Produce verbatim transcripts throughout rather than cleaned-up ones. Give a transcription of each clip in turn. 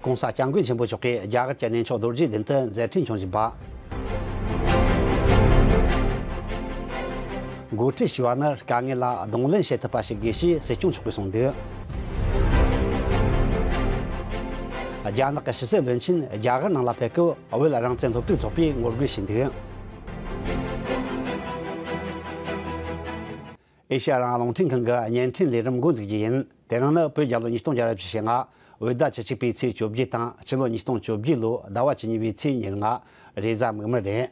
༸གོང་ས་༸སྐྱབས་མགོན་ཆེན་པོ་མཆོག་གིས་རྒྱ་གར་གྱི་གནས་མཆོག་རྡོ་རྗེ་གདན་དུ་མཛད་འཕྲིན་སྐྱོང་བཞིན་པ། འགོ་ཁྲིད་ཞུ་བ་ནི་དཀའ་ངལ་ལ་གདོང་ལེན་བྱེད་ཐུབ་པ་ཞིག་དགོས་ཞེས་སྲིད་སྐྱོང་མཆོག་གིས་གསུངས་འདུག་རྒྱ་ནག་གི་ཕྱི་སྲིད་བློན་ཆེན་རྒྱ་གར་ནང་ལ་ཕེབས་སྐབས་བོད་རང་བཙན་སློབ་ཕྲུག་ཚོགས་པས་ངོ་རྒོལ་བྱས་འདུག་ཨེ་ཤ་ཡ་རང་དབང་རླུང་འཕྲིན་ཁང་གི་བརྙན་འཕྲིན་ལས་རིམ་འགོ་འཛུགས་རྒྱུ་ཡིན། དེ་རིང་ནི་བོད་རྒྱལ་ལོ་ཉིས་སྟོང་བརྒྱ་ར་བཞི་བཅུ་ཞེ་ལྔ། བོད་ཟླ་བཅུ་གཅིག་པའི་ཚེས་བཅོ་བརྒྱད་དང་ཕྱི་ལོ་ཉིས་སྟོང་བཅོ་བརྒྱད་ལོའི་ཟླ་བ་བཅུ་གཉིས་པའི་ཚེས་ཉེར་ལྔ། རེས་གཟའ་མིག་དམར་རེད།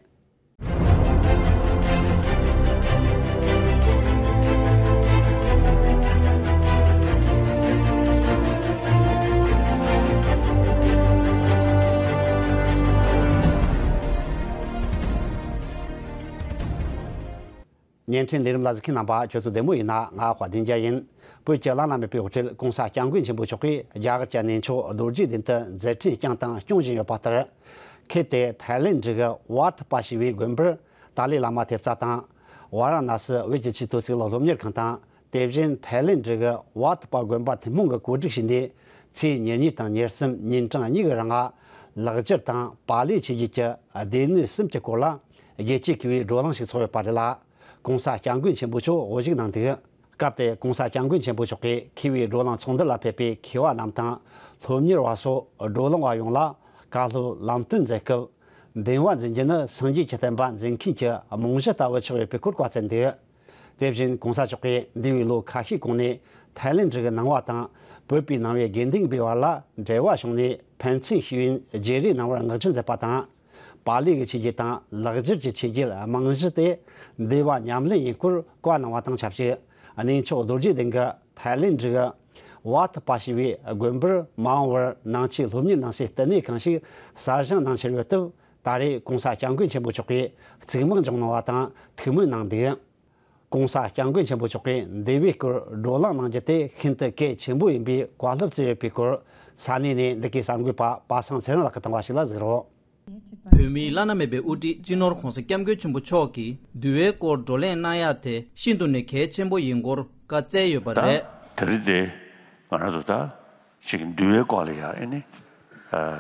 བརྙན་འཕྲིན་ལས་རིམ་ལ་གཟིགས་མཁན་རྣམ་པ་ཁྱོད་ཚོ་བདེ་མོ་ཡིན་ན། ང་དཔལ་ལྡན་རྒྱལ་ཡིན། བོད་ཀྱི་བླ་ན་མེད་པའི་དབུ་ཁྲིད་༸གོང་ས་༸སྐྱབས་མགོན་ཆེན་པོ་མཆོག་གིས་རྒྱ་གར་གྱི་གནས་མཆོག་རྡོ་རྗེ་གདན་དུ་མཛད་འཕྲིན་བསྐྱངས་དང་སྐྱོང་བཞིན་ཡོད་པ་ལྟར། ཁུལ་དེ་ཐའི་ལེན་ཌི་གི་ཝཱ་ཐི་པ་ཞེས་པའི་དགོན་པར་ཏཱ་ལའི་བླ་མ་ཐེབས་རྩ་དང་། ཝཱ་ར་ཎ་སི་བོད་ཀྱི་ཆེས་མཐོའི་གཙུག་ལག་སློབ་གཉེར་ཁང་དང་། དེ་བཞིན་ཐའི་ལེན་ཌི་གི་ཝཱ་ཐི་པ་དགོན་པ་ཐུན་མོང་གིས་གོ་སྒྲིག་བྱས་ནས། ཚེས་ཉེར་གཉིས་དང་ཉེར་གསུམ་ཉིན་གྲངས་གཉིས་ཀྱི་རིང་ལ། ལེགས་སྦྱར་དང་པཱ་ལིའི་ཆོས་བརྒྱུད་ཀྱི་སྡེ་སྣོད་གསུམ་གྱི་སྐོར་ལ་རྒྱལ་སྤྱིའི་མཁས་པའི་བགྲོ་གླེང་ཞིག་ཚོགས་ཡོད་པ་རེད་ལ། ༸གོང་ས་༸སྐྱབས་མགོན་ཆེན་པོ་མཆོག་དབུ་བཞུགས་གནང་འདུག་སྐབས་དེར་༸གོང་ས་༸སྐྱབས་མགོན་ཆེན་པོ་མཆོག་གིས་མཁས་པའི་བགྲོ་གླེང་ཚོགས་འདུ་ལ་ཕེབས་པའི་མཁས་པ་རྣམས་དང་། སློབ་གཉེར་བ་སོགས་བགྲོ་གླེང་བ་ཡོངས་ལ་བཀའ་སློབ་ལམ་སྟོན་མཛད་སྐབས། འདུལ་བ་འཛིན་རྒྱུ་ནི་སངས་རྒྱས་ཀྱི་བསྟན་པ་འཛིན་མཁན་གྱི་རྨང་གཞི་ལྟ་བུ་ཆགས་ཡོད་པའི་སྐོར་བཀའ་སྩལ་འདུག་དེ་བཞིན་༸གོང་ས་མཆོག་གིས་འདས་པའི་ལོ་ཁ་ཤས་གོང་ནས་ཐའི་ལེན་ཌི་གི་ནང་བ་དང་བོད་པའི་ནང་བའི་དགེ་འདུན་པའི་བར་ལ་འབྲེལ་བ་བྱུང་ནས། ཕན་ཚུན་ཤེས་ཡོན་བརྗེ་རེས་གནང་བར་བསྔགས་བརྗོད་མཛད་པ་དང་། པཱ་ལི་གི་ཆོས་བརྒྱུད་དང་ལེགས་སྦྱར་གྱི་ཆོས་བརྒྱུད་རྨང་གཞི་དེ་འདུལ་བ་ཉམས་ལེན་ཡིན་སྐོར་བཀའ་གནང་བ་དང་ཆབས་ཅིག་གནས་མཆོག་རྡོ་རྗེ་གདན་གྱི་ཐའི་ལེན་ཌི་གི་ཝཱ་ཐི་པ་ཞེས་པའི་དགོན་པར་མ་འོངས་པར་ནང་ཆོས་སློབ་གཉེར་གནང་སའི་བསྟི་གནས་ཁང་ཞིག་གསར་བཞེངས་གནང་འཆར་ཡོད་སྟབས། ད་རེས་༸གོང་ས་༸སྐྱབས་མགོན་ཆེན་པོ་མཆོག་གིས་གཙིགས་མོ་འཇོག་གནང་བ་དང་ཐུགས་སྨོན་གནང་འདུག ༸གོང་ས་༸སྐྱབས་མགོན་ཆེན་པོ་མཆོག་གིས་འདས་པའི་སྐོར་བགྲོ་གླེང་གནང་རྒྱུ་དེ་ཤིན་ཏུ་གལ་ཆེན་པོ་ཡིན་པའི་བཀའ་སློབ་སྩལ་ཡོད་པའི་སྐོར་ས་གནས་ནས་འདི་གའི་གསར་འགོད་པ་པ་སངས་ཚེ་རིང་ལགས་ཀྱིས་བཏང་བ་ཞིག་ལ་གཟིགས་རོགས། བོད་མིའི་བླ་ན་མེད་པའི་དབུ་ཁྲིད་སྤྱི་ནོར་༸གོང་ས་༸སྐྱབས་མགོན་ཆེན་པོ་མཆོག་གིས་འདུལ་བའི་སྐོར་བགྲོ་གླེང་གནང་ཡག་དེ་ཤིན་ཏུ་ནས་གལ་ཆེན་པོ་ཡིན་སྐོར་བཀའ་སྩལ་ཡོད་པ་ད་རེད། དེ་རིང་དེ་ང་རང་ཚོ་ད་ཅིག་འདུལ་བའི་སྐོར་ལ་ཡ་ཨེ་ནི་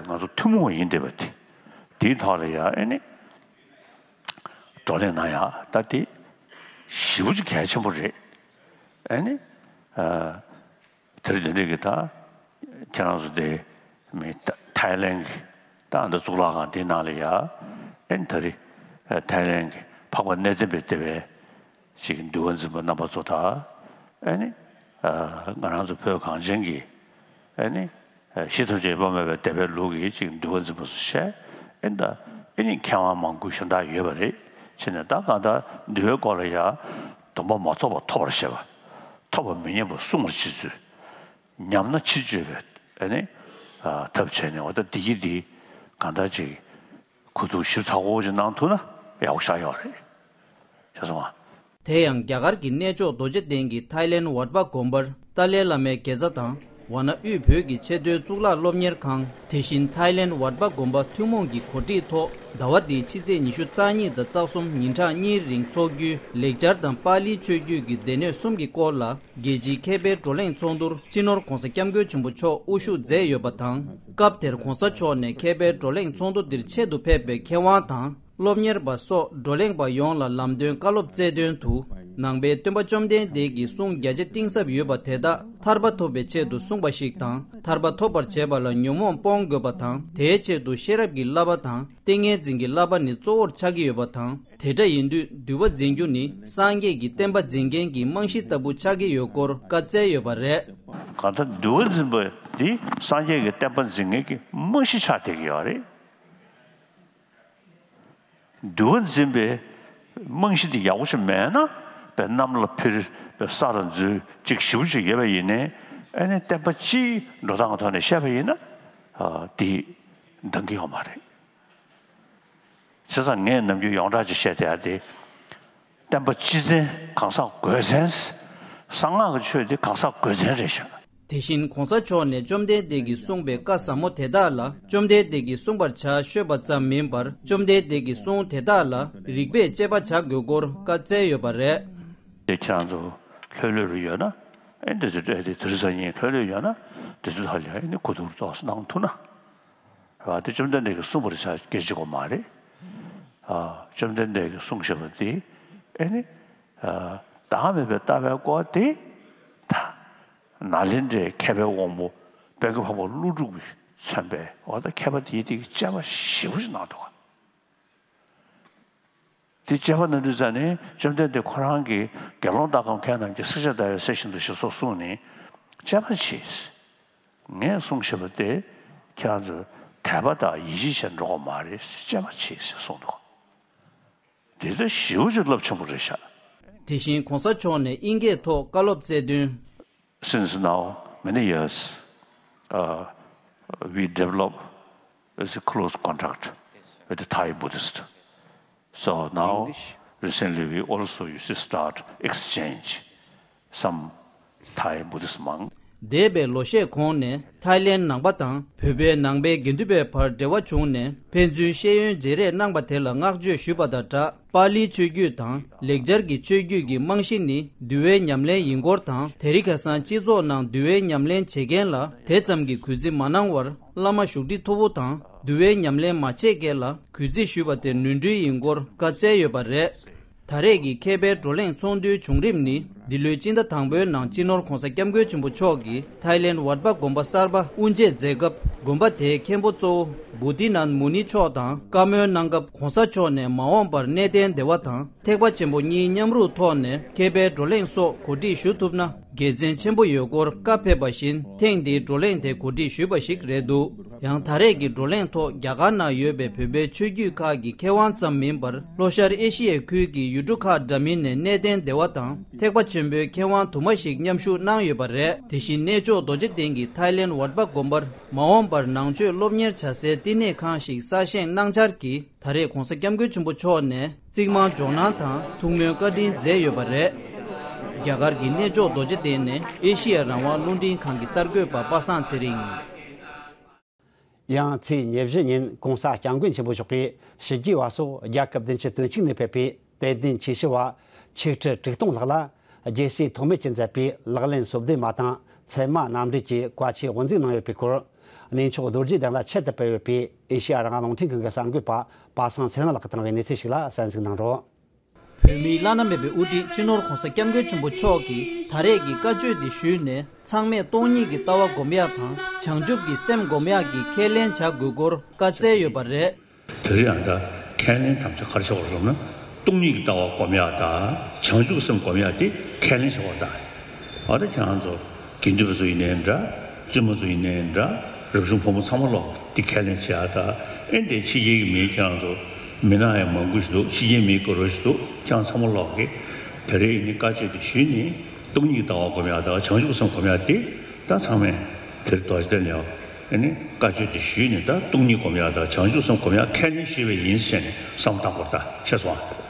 ང་ཚོ་ཐུན་མོང་ཡིན་བསྡད་པ་དེ། དེའི་ཐོག་ལ་ཡ་ཨེ་ནི་བགྲོ་གླེང་གནང་ཡག་ད་དེ་ཞེ་པོ་ཅིག་གལ་ཆེན་པོ་རེད། ཨེ་ནི་དེ་རིང་དེ་འདྲ་གི་ད་ཁྱེད་རང་ཚོ་དེ་མི་ཐའི་ལེན་གི་ད་ཨ་འདྲ་གཙུག་ལག་ཁང་དེའི་ནང་ལ་ཡ་ཨེ་ནི་ད་རེས་ཐའི་ལེན་གི་འཕགས་པ་གནས་བརྟན་པའི་སྡེ་བའི་ཅིག་འདུལ་བ་འཛིན་པ་རྣམ་པ་ཚོ་དང་། ཨེ་ནི། ཨ་ང་རང་ཚོ་བོད་གངས་ཅན་གྱི། ཨེ་ནི། ཨ་ཤེས་ཐོབ་བྱེད་པ་མེད་པའི་སྡེ་པའི་ལུགས་ཀྱི་ཅིག་འདུལ་བ་འཛིན་པ་ཚོ་བྱས། ཨེ་ནི་ད། ཨེ་ནི་མཁས་དབང་མང་པོ་གཞན་དག་ཡོད་པ་རེད། བྱས་ནས་ད་གང་ལྟར་འདུལ་བའི་སྐོར་ལ་ཡང་། སྡོམ་པ་མ་ཐོབ་པ་ཐོབ་པར་བྱེད་པ། ཐོབ་པ་མི་ཉན་པ་སྲུང་བར་བྱེད་ཚུལ། ཉམས་ན་ཕྱིར་བཅོས་པའི་ཨེ་ནི། ཨ་ཐབས་བྱས་ནས་འོ་ད་འདི་གི་འདི་གང་ལྟར་ཅིག་གོ་བསྡུར་ཞིབ་ཚགས་པོ་ཅིག་གནང་ཐུབ་ན་ཡག་པོ་ཆགས་ཡོད་རེད། ཤེས་སོང་ང་། དེ་ཡང་རྒྱ་གར་གྱི་གནས་མཆོག་རྡོ་རྗེ་གདན་གྱི་ཐའི་ལེན་ཝཱད་པ་དགོན་པར་ཏཱ་ལའི་བླ་མའི་དགེ་རྩ་དང་། ཝཱ་ཎ་དབུས་བོད་ཀྱི་ཆེས་མཐོའི་གཙུག་ལག་སློབ་གཉེར་ཁང་། དེ་བཞིན་ཐའི་ལེན་ཝཱད་པ་དགོན་པ་ཐུན་མོང་གི་གོ་སྒྲིག་ཐོག་ཟླ་བ་འདིའི་ཕྱི་ཚེས་ཉི་ཤུ་རྩ་གཉིས་དང་རྩ་གསུམ་ཉིན་གྲངས་གཉིས་རིང་འཚོགས་རྒྱུའི་ལེགས་སྦྱར་དང་པཱ་ལིའི་ཆོས་བརྒྱུད་ཀྱི་སྡེ་སྣོད་གསུམ་གྱི་སྐོར་ལ། རྒྱལ་སྤྱིའི་མཁས་པའི་བགྲོ་གླེང་ཚོགས་འདུར་སྤྱི་ནོར་༸གོང་ས་༸སྐྱབས་མགོན་ཆེན་པོ་མཆོག་དབུ་བཞུགས་མཛད་ཡོད་པ་དང་། སྐབས་དེར་༸གོང་ས་མཆོག་ནས་མཁས་པའི་བགྲོ་གླེང་ཚོགས་འདུ་འདིར་ཆེད་དུ་ཕེབས་པའི་མཁས་དབང་དང་། སློབ་གཉེར་པ་སོགས་བགྲོ་གླེང་པ་ཡོངས་ལ་ལམ་སྟོན་བཀའ་སློབ་སྩལ་དོན་དུ། ནང་པའི་སྟོན་པ་བཅོམ་ལྡན་འདས་ཀྱི་གསུང་རྒྱ་ཆེ་གཏིང་ཟབ་ཡོད་པ་དེ་དག་ཐར་པ་ཐོབ་པའི་ཆེད་དུ་གསུངས་པ་ཞིག་དང་། ཐར་པ་ཐོབ་པར་བྱེད་པ་ལ་ཉོན་མོངས་སྤོང་དགོས་པ་དང་། དེའི་ཆེད་དུ་ཤེས་རབ་ཀྱི་བསླབ་པ་དང་། ཏིང་ངེ་འཛིན་གྱི་བསླབ་པ་ནི་གཙོ་བོར་ཆགས་ཀྱི་ཡོད་པ་དང་། དེ་འདྲ་ཡིན་དུས་འདུལ་བ་འཛིན་རྒྱུ་ནི་སངས་རྒྱས་ཀྱི་བསྟན་པ་འཛིན་མཁན་གྱི་རྨང་གཞི་ལྟ་བུ་ཆགས་ཀྱི་ཡོད་སྐོར་བཀའ་སྩལ་ཡོད་པ་རེད། གང་ལྟར་འདུལ་བ་འཛིན་པ་འདི་སངས་རྒྱས་ཀྱི་བསྟན་པ་འཛིན་མཁན་གྱི་རྨང་གཞི་ཆགས་བསྡད་ཀྱི་ཡོད་རེད། འདུལ་བ་འཛིན་པའི་རྨང་གཞི་འདི་ཡག་པོ་ཞིག་མེད་ན། པའི་གནམ་ལ་འཕུར། པའི་ས་ལ་འཛུལ། ཅིག་ཞེ་པོ་ཅིག་ཡོད་པ་ཡིན་ནའི། ཨ་ནི་བསྟན་པ་སྤྱིའི་འགྲོ་སྟངས་ཀྱི་ཐོག་ནས་བཤད་པ་ཡིན་ན། ཨ་འདི་འདང་གི་ཡོད་མ་རེད། བྱས་ཙང་ངས་ནམ་རྒྱུན་ཡོངས་གྲགས་ཅིག་བཤད་བསྡད་ཡ་དེ། བསྟན་པ་སྤྱི་མཚན་གང་ཟག་གོས་མཚན། གསང་སྔགས་ཀྱི་ཆོས་དེ་གང་ཟག་གོས་མཚན་རེད་ཤག་དེ་བཞིན་༸གོང་ས་མཆོག་ནས་བཅོམ་ལྡན་འདས་ཀྱིས་གསུངས་པའི་བཀའ་ཟབ་མོ་དེ་དག་ལ། བཅོམ་ལྡན་འདས་ཀྱིས་གསུངས་པར་བྱ་ཤོད་པ་ཙམ་མིན་པར། བཅོམ་ལྡན་འདས་ཀྱི་གསུང་དེ་དག་ལ་རིགས་པས་དཔྱད་པ་བྱ་དགོས་སྐོར་བཀའ་སྩལ་ཡོད་པ་རེད། དེ་ཁྱེད་རང་ཚོ་ལྷོད་ལྷོད་རུ་ཡོད་ན། ཨེ་འདི་ཚོ་སྤྲད་དེ་དེ་རིང་སང་ཉིན་ལྷོད་ལྷོད་ཡོད་ན། འདི་ཚོ་ཐོག་ལ་ཨེ་ནི་གོ་བསྡུར་ཏོག་ཙམ་གནང་ཐུབ་ན། རེད་བ། དེ་བཅོམ་ལྡན་འདས་ཀྱིས་གསུངས་པ་རེད་ཤག་སྐད་ཆ་གོ་མ་རེད། ཨ། བཅོམ་ལྡན་འདས་ཀྱིས་གསུངས་བཞག་པ་དེ་ཨེ་ནི། ཨ། བདག་མེད་པའི་ལྟ་བའི་སྐོར་དེ་ད་ནཱ་ལེནྡྲའི་མཁས་པའི་དབང་པོ་པད་སྐུ་འཕགས་པ་ཀླུ་སྒྲུབ་ཀྱིས་མཚོན་པའི་འོ་ད་མཁས་པ་དེའི་སྟེང་གི་དཔྱད་པ་ཞེ་པོ་ཅིག་གནང་འདུག་ག་དེ་དཔྱད་པ་གནང་དུས་ཙ་ནས་བཅོམ་ལྡན་འདས་ཁོ་རང་གིས་དགེ་སློང་དག་གམ་མཁས་རྣམས་ཀྱིས། བསྲེགས་བཅད་བརྡར་བའི་གསེར་བཞིན་དུ་ཞེས་སོགས་གསུངས་ནས་དཔྱད་པ་བྱས། ངས་གསུངས་བཞག་པ་དེ་ཁྱེད་རང་ཚོ་དད་པ་དང་ཡིད་ཆེས་བྱས་འགྲོ་དགོས་མ་རེད། དཔྱད་པ་བྱས་ཟེར་གསུངས་འདུག་དེ་ལྟར་ཞེ་པོ་ཅིག་རླབས་ཆེན་པོ་རེད་ཤག་དེ་བཞིན་གོང་ས་མཆོག་ནས་དབྱིན་སྐད་ཐོག་བཀའ་སློབ་སྩལ་དོན། Since now many years, uh, we develop is a close contact with the Thai Buddhist. So now, recently, we also, you see, start exchange some Thai Buddhist monk. འདས་པའི་ལོ་ཤས་གོང་ནས་ཐའི་ལེན་ནང་པ་དང་བོད་པའི་ནང་པའི་དགེ་འདུན་པའི་བར་འབྲེལ་བ་བྱུང་ནས་ཕན་ཚུན་ཤེས་ཡོན་བརྗེ་རེས་གནང་པ་དེ་ལ་བསྔགས་བརྗོད་ཞུས་པ་དང་སྦྲགས། པཱ་ལིའི་ཆོས་བརྒྱུད་དང་ལེགས་སྦྱར་གྱི་ཆོས་བརྒྱུད་ཀྱི་རྨང་གཞི་ནི་འདུལ་བའི་ཉམས་ལེན་ཡིན་སྐོར་དང་། དེ་རིང་ཁ་སང་སྤྱི་ཚོགས་ནང་འདུལ་བའི་ཉམས་ལེན་བྱེད་མཁན་ལ་དེ་ཙམ་གྱི་གུས་བརྩི་མ་གནང་བར། བླ་མ་བཞུགས་ཁྲི་མཐོ་པོ་དང་འདུལ་བའི་ཉམས་ལེན་མ་བྱེད་མཁན་ལ་གུས་བརྩི་ཞུས་པ་དེ་ནོར་འཁྲུལ་ཡིན་སྐོར་བཀའ་སྩལ་ཡོད་པ་རེད། ད་རེས་ཀྱི་མཁས་པའི་བགྲོ་གླེང་ཚོགས་འདུའི་བྱུང་རིམ་ནི། འདི་ལོའི་སྤྱི་ཟླ་དང་པོའི་ནང་སྤྱི་ནོར་༧གོང་ས་༧སྐྱབས་མགོན་ཆེན་པོ་མཆོག་གིས་ཐའི་ལེན་ཝཱད་པ་དགོན་པ་གསར་པ་དབུ་འབྱེད་མཛད་སྐབས། དགོན་པ་དེའི་མཁན་པོ་གཙོ་བོ་བོ་དྷི་ནཱཐ་མུ་ནི་མཆོག་དང་བཀའ་མོལ་གནང་སྐབས། ༧གོང་ས་མཆོག་ནས་མ་འོངས་པར་གནས་བརྟན་བདེ་བ་དང་ཐེག་པ་ཆེན་པོ་གཉིས་མཉམ་རུབ་ཐོག་ནས་མཁས་པའི་བགྲོ་གླེང་སོགས་གོ་སྒྲིག་ཞུ་ཐུབ་ན་དགེ་མཚན་ཆེན་པོ་ཡོད་སྐོར་བཀའ་ཕེབས་པ་བཞིན། ཐེངས་འདིའི་བགྲོ་གླེང་དེ་གོ་སྒྲིག་ཞུས་པ་ཞིག་རེད་འདུག་ཡང་ད་རེས་ཀྱི་བགྲོ་གླེང་ཐོག་རྒྱ་གར་ནང་ཡོད་པའི་བོད་པའི་ཆོས་བརྒྱུད་ཁག་གི་མཁས་དབང་ཙམ་མིན་པར། ལྷོ་ཤར་ཨེ་ཤི་ཡའི་ཁུལ་གྱི་ཡུལ་གྲུ་ཁག་འདྲ་མིན་ནས་གནས་བརྟན་བདེ་བ་དང་ཐེག་པ་ཆེན་པོའི་མཁས་དབང་དུ་མ་ཞིག་མཉམ་ཞུགས་གནང་ཡོད་པ་རེད། དེ་བཞིན་གནས་མཆོག་རྡོ་རྗེ་གདན་གྱི་ཐའི་ལེན་ཝཱད་པ་དགོན་པར་མ་འོངས་པར་ནང་ཆོས་སློབ་གཉེར་བྱ་སའི་བསྟི་གནས་ཁང་ཞིག་གསར་བཞེངས་གནང་འཆར་གྱིས། ད་རེས་༧གོང་ས་༧སྐྱབས་མགོན་ཆེན་པོ་མཆོག་ནས་རྩིག་རྨང་འཇོག་གནང་དང་ཐུགས་སྨོན་བཀའ་དྲིན་མཛད་ཡོད་པ་རེད། རྒྱ་གར་གྱི་གནས་མཆོག་རྡོ་རྗེ་གདན་ནས་ཨེ་ཤི་ཡ་རང་དབང་རླུང་འཕྲིན་ཁང་གི་གསར་འགོད་པ་པ་སངས་ཚེ་རིང་། ཡང་ཚེས་ཉེར་བཞི་ཉིན་༧གོང་ས་༧སྐྱབས་མགོན་ཆེན་པོ་མཆོག་གིས་ཕྱི་རྒྱལ་བ་སོགས་རྒྱལ་ཁབ་བདུན་ཅུ་དོན་གཅིག་ནས་ཕེབས་པའི་དད་ལྡན་ཆོས་ཞུ་བ་ཆིག་ཁྲི་དྲུག་སྟོང་ལྷག་ལ་རྒྱལ་སྲས་ཐོགས་མེད་ཀྱིས་མཛད་པའི་ལག་ལེན་སོ་བདུན་མ་དང་ཚད་མ་རྣམ་འགྲེལ་གྱི་བཀའ་ཆོས་དབུ་འཛུགས་གནང་ཡོད་པའི་སྐོར། གནས་མཆོག་རྡོ་རྗེ་གདན་ལ་ཆེད་དུ་ཕེབས་ཡོད་པའི་ཨེ་ཤེ་ཡ་རང་དབང་རླུང་འཕྲིན་ཁང་གི་གསར་འགོད་པ་པ་སངས་ཚེ་རིང་ལགས་ཀྱིས་བཏང་བའི་གནས་ཚུལ་ཞིག་ལ་གསན་གཟིགས་གནང་རོགས། བོད་མིའི་བླ་ན་མེད་པའི་དབུ་ཁྲིད་སྤྱི་ནོར་༧གོང་ས་༧སྐྱབས་མགོན་ཆེན་པོ་མཆོག་གིས་ད་རེས་ཀྱི་བཀའ་ཆོས་འདི་ཞུས་ནས་ཚང་མས་སྟོང་ཉིད་ཀྱི་ལྟ་བ་སྒོམ་ཡག་དང་བྱང་ཆུབ་ཀྱི་སེམས་སྒོམ་ཡག་གི་ཁས་ལེན་བྱ་དགོས་སྐོར་བཀའ་སྩལ་ཡོད་པ་རེད། དེ་རིང་ཡང་ད་ཁས་ལེན་དམ་བཅའ་ག་རེ་བྱ་དགོས་རེད་ཟེར་ན། སྟོང་ཉིད་ཀྱི་ལྟ་བ་སྒོམ་ཡག་དང་བྱང་ཆུབ་སེམས་སྒོམ་ཡག་དེ་ཁས་ལེན་བྱ་དགོས་རེད་ད། ཨ་ད་ཁྱེད་རང་ཚོ་དགེ་འདུན་པ་ཚོ་ཡིན་ནའི་འདྲ། བཙུན་མ་ཚོ་ཡིན་ནའི་འདྲ། རབ་བྱུང་ཕོ་མོ་ཚང་མ་ལོག་འདི་ཁས་ལེན་བྱེད་ཡག་ད། ཨེ་འདི་ཕྱི་རྒྱལ་གྱི་མི་ཁྱེད་རང་ཚོ་མི་ནག་ཡང་མང་པོ་ཞིག་འདུག་ཕྱི་རྒྱལ་མི་དགའ་རོགས་ཞིག་འདུག་ཁྱེད་རང་ཚང་མ་ལོག་གི་དེ་རིང་ཡིན་ནའི་བཀའ་ཆོས་འདི་ཞུས་ནས་སྟོང་ཉིད་ཀྱི་ལྟ་བ་སྒོམ་ཡག་དང་བྱང་ཆུབ་སེམས་སྒོམ་ཡག་འདི་ད་ཚང་མས་དེར་རྡོ་རྗེ་གདན་ལ་ཡོད། ཨ་ནི་བཀའ་ཆོས་དེ་ཞུས་ནས་ད་སྟོང་ཉིད་སྒོམ་ཡག་དང་བྱང་ཆུབ་སེམས་སྒོམ་ཡག་ཁས་ལེན་ཞུས་པ་ཡིན་ཟེར་ནས་བསམ་བློ་བཏང་དགོས་རེད་ད། ཤེས་སོང་ཨ།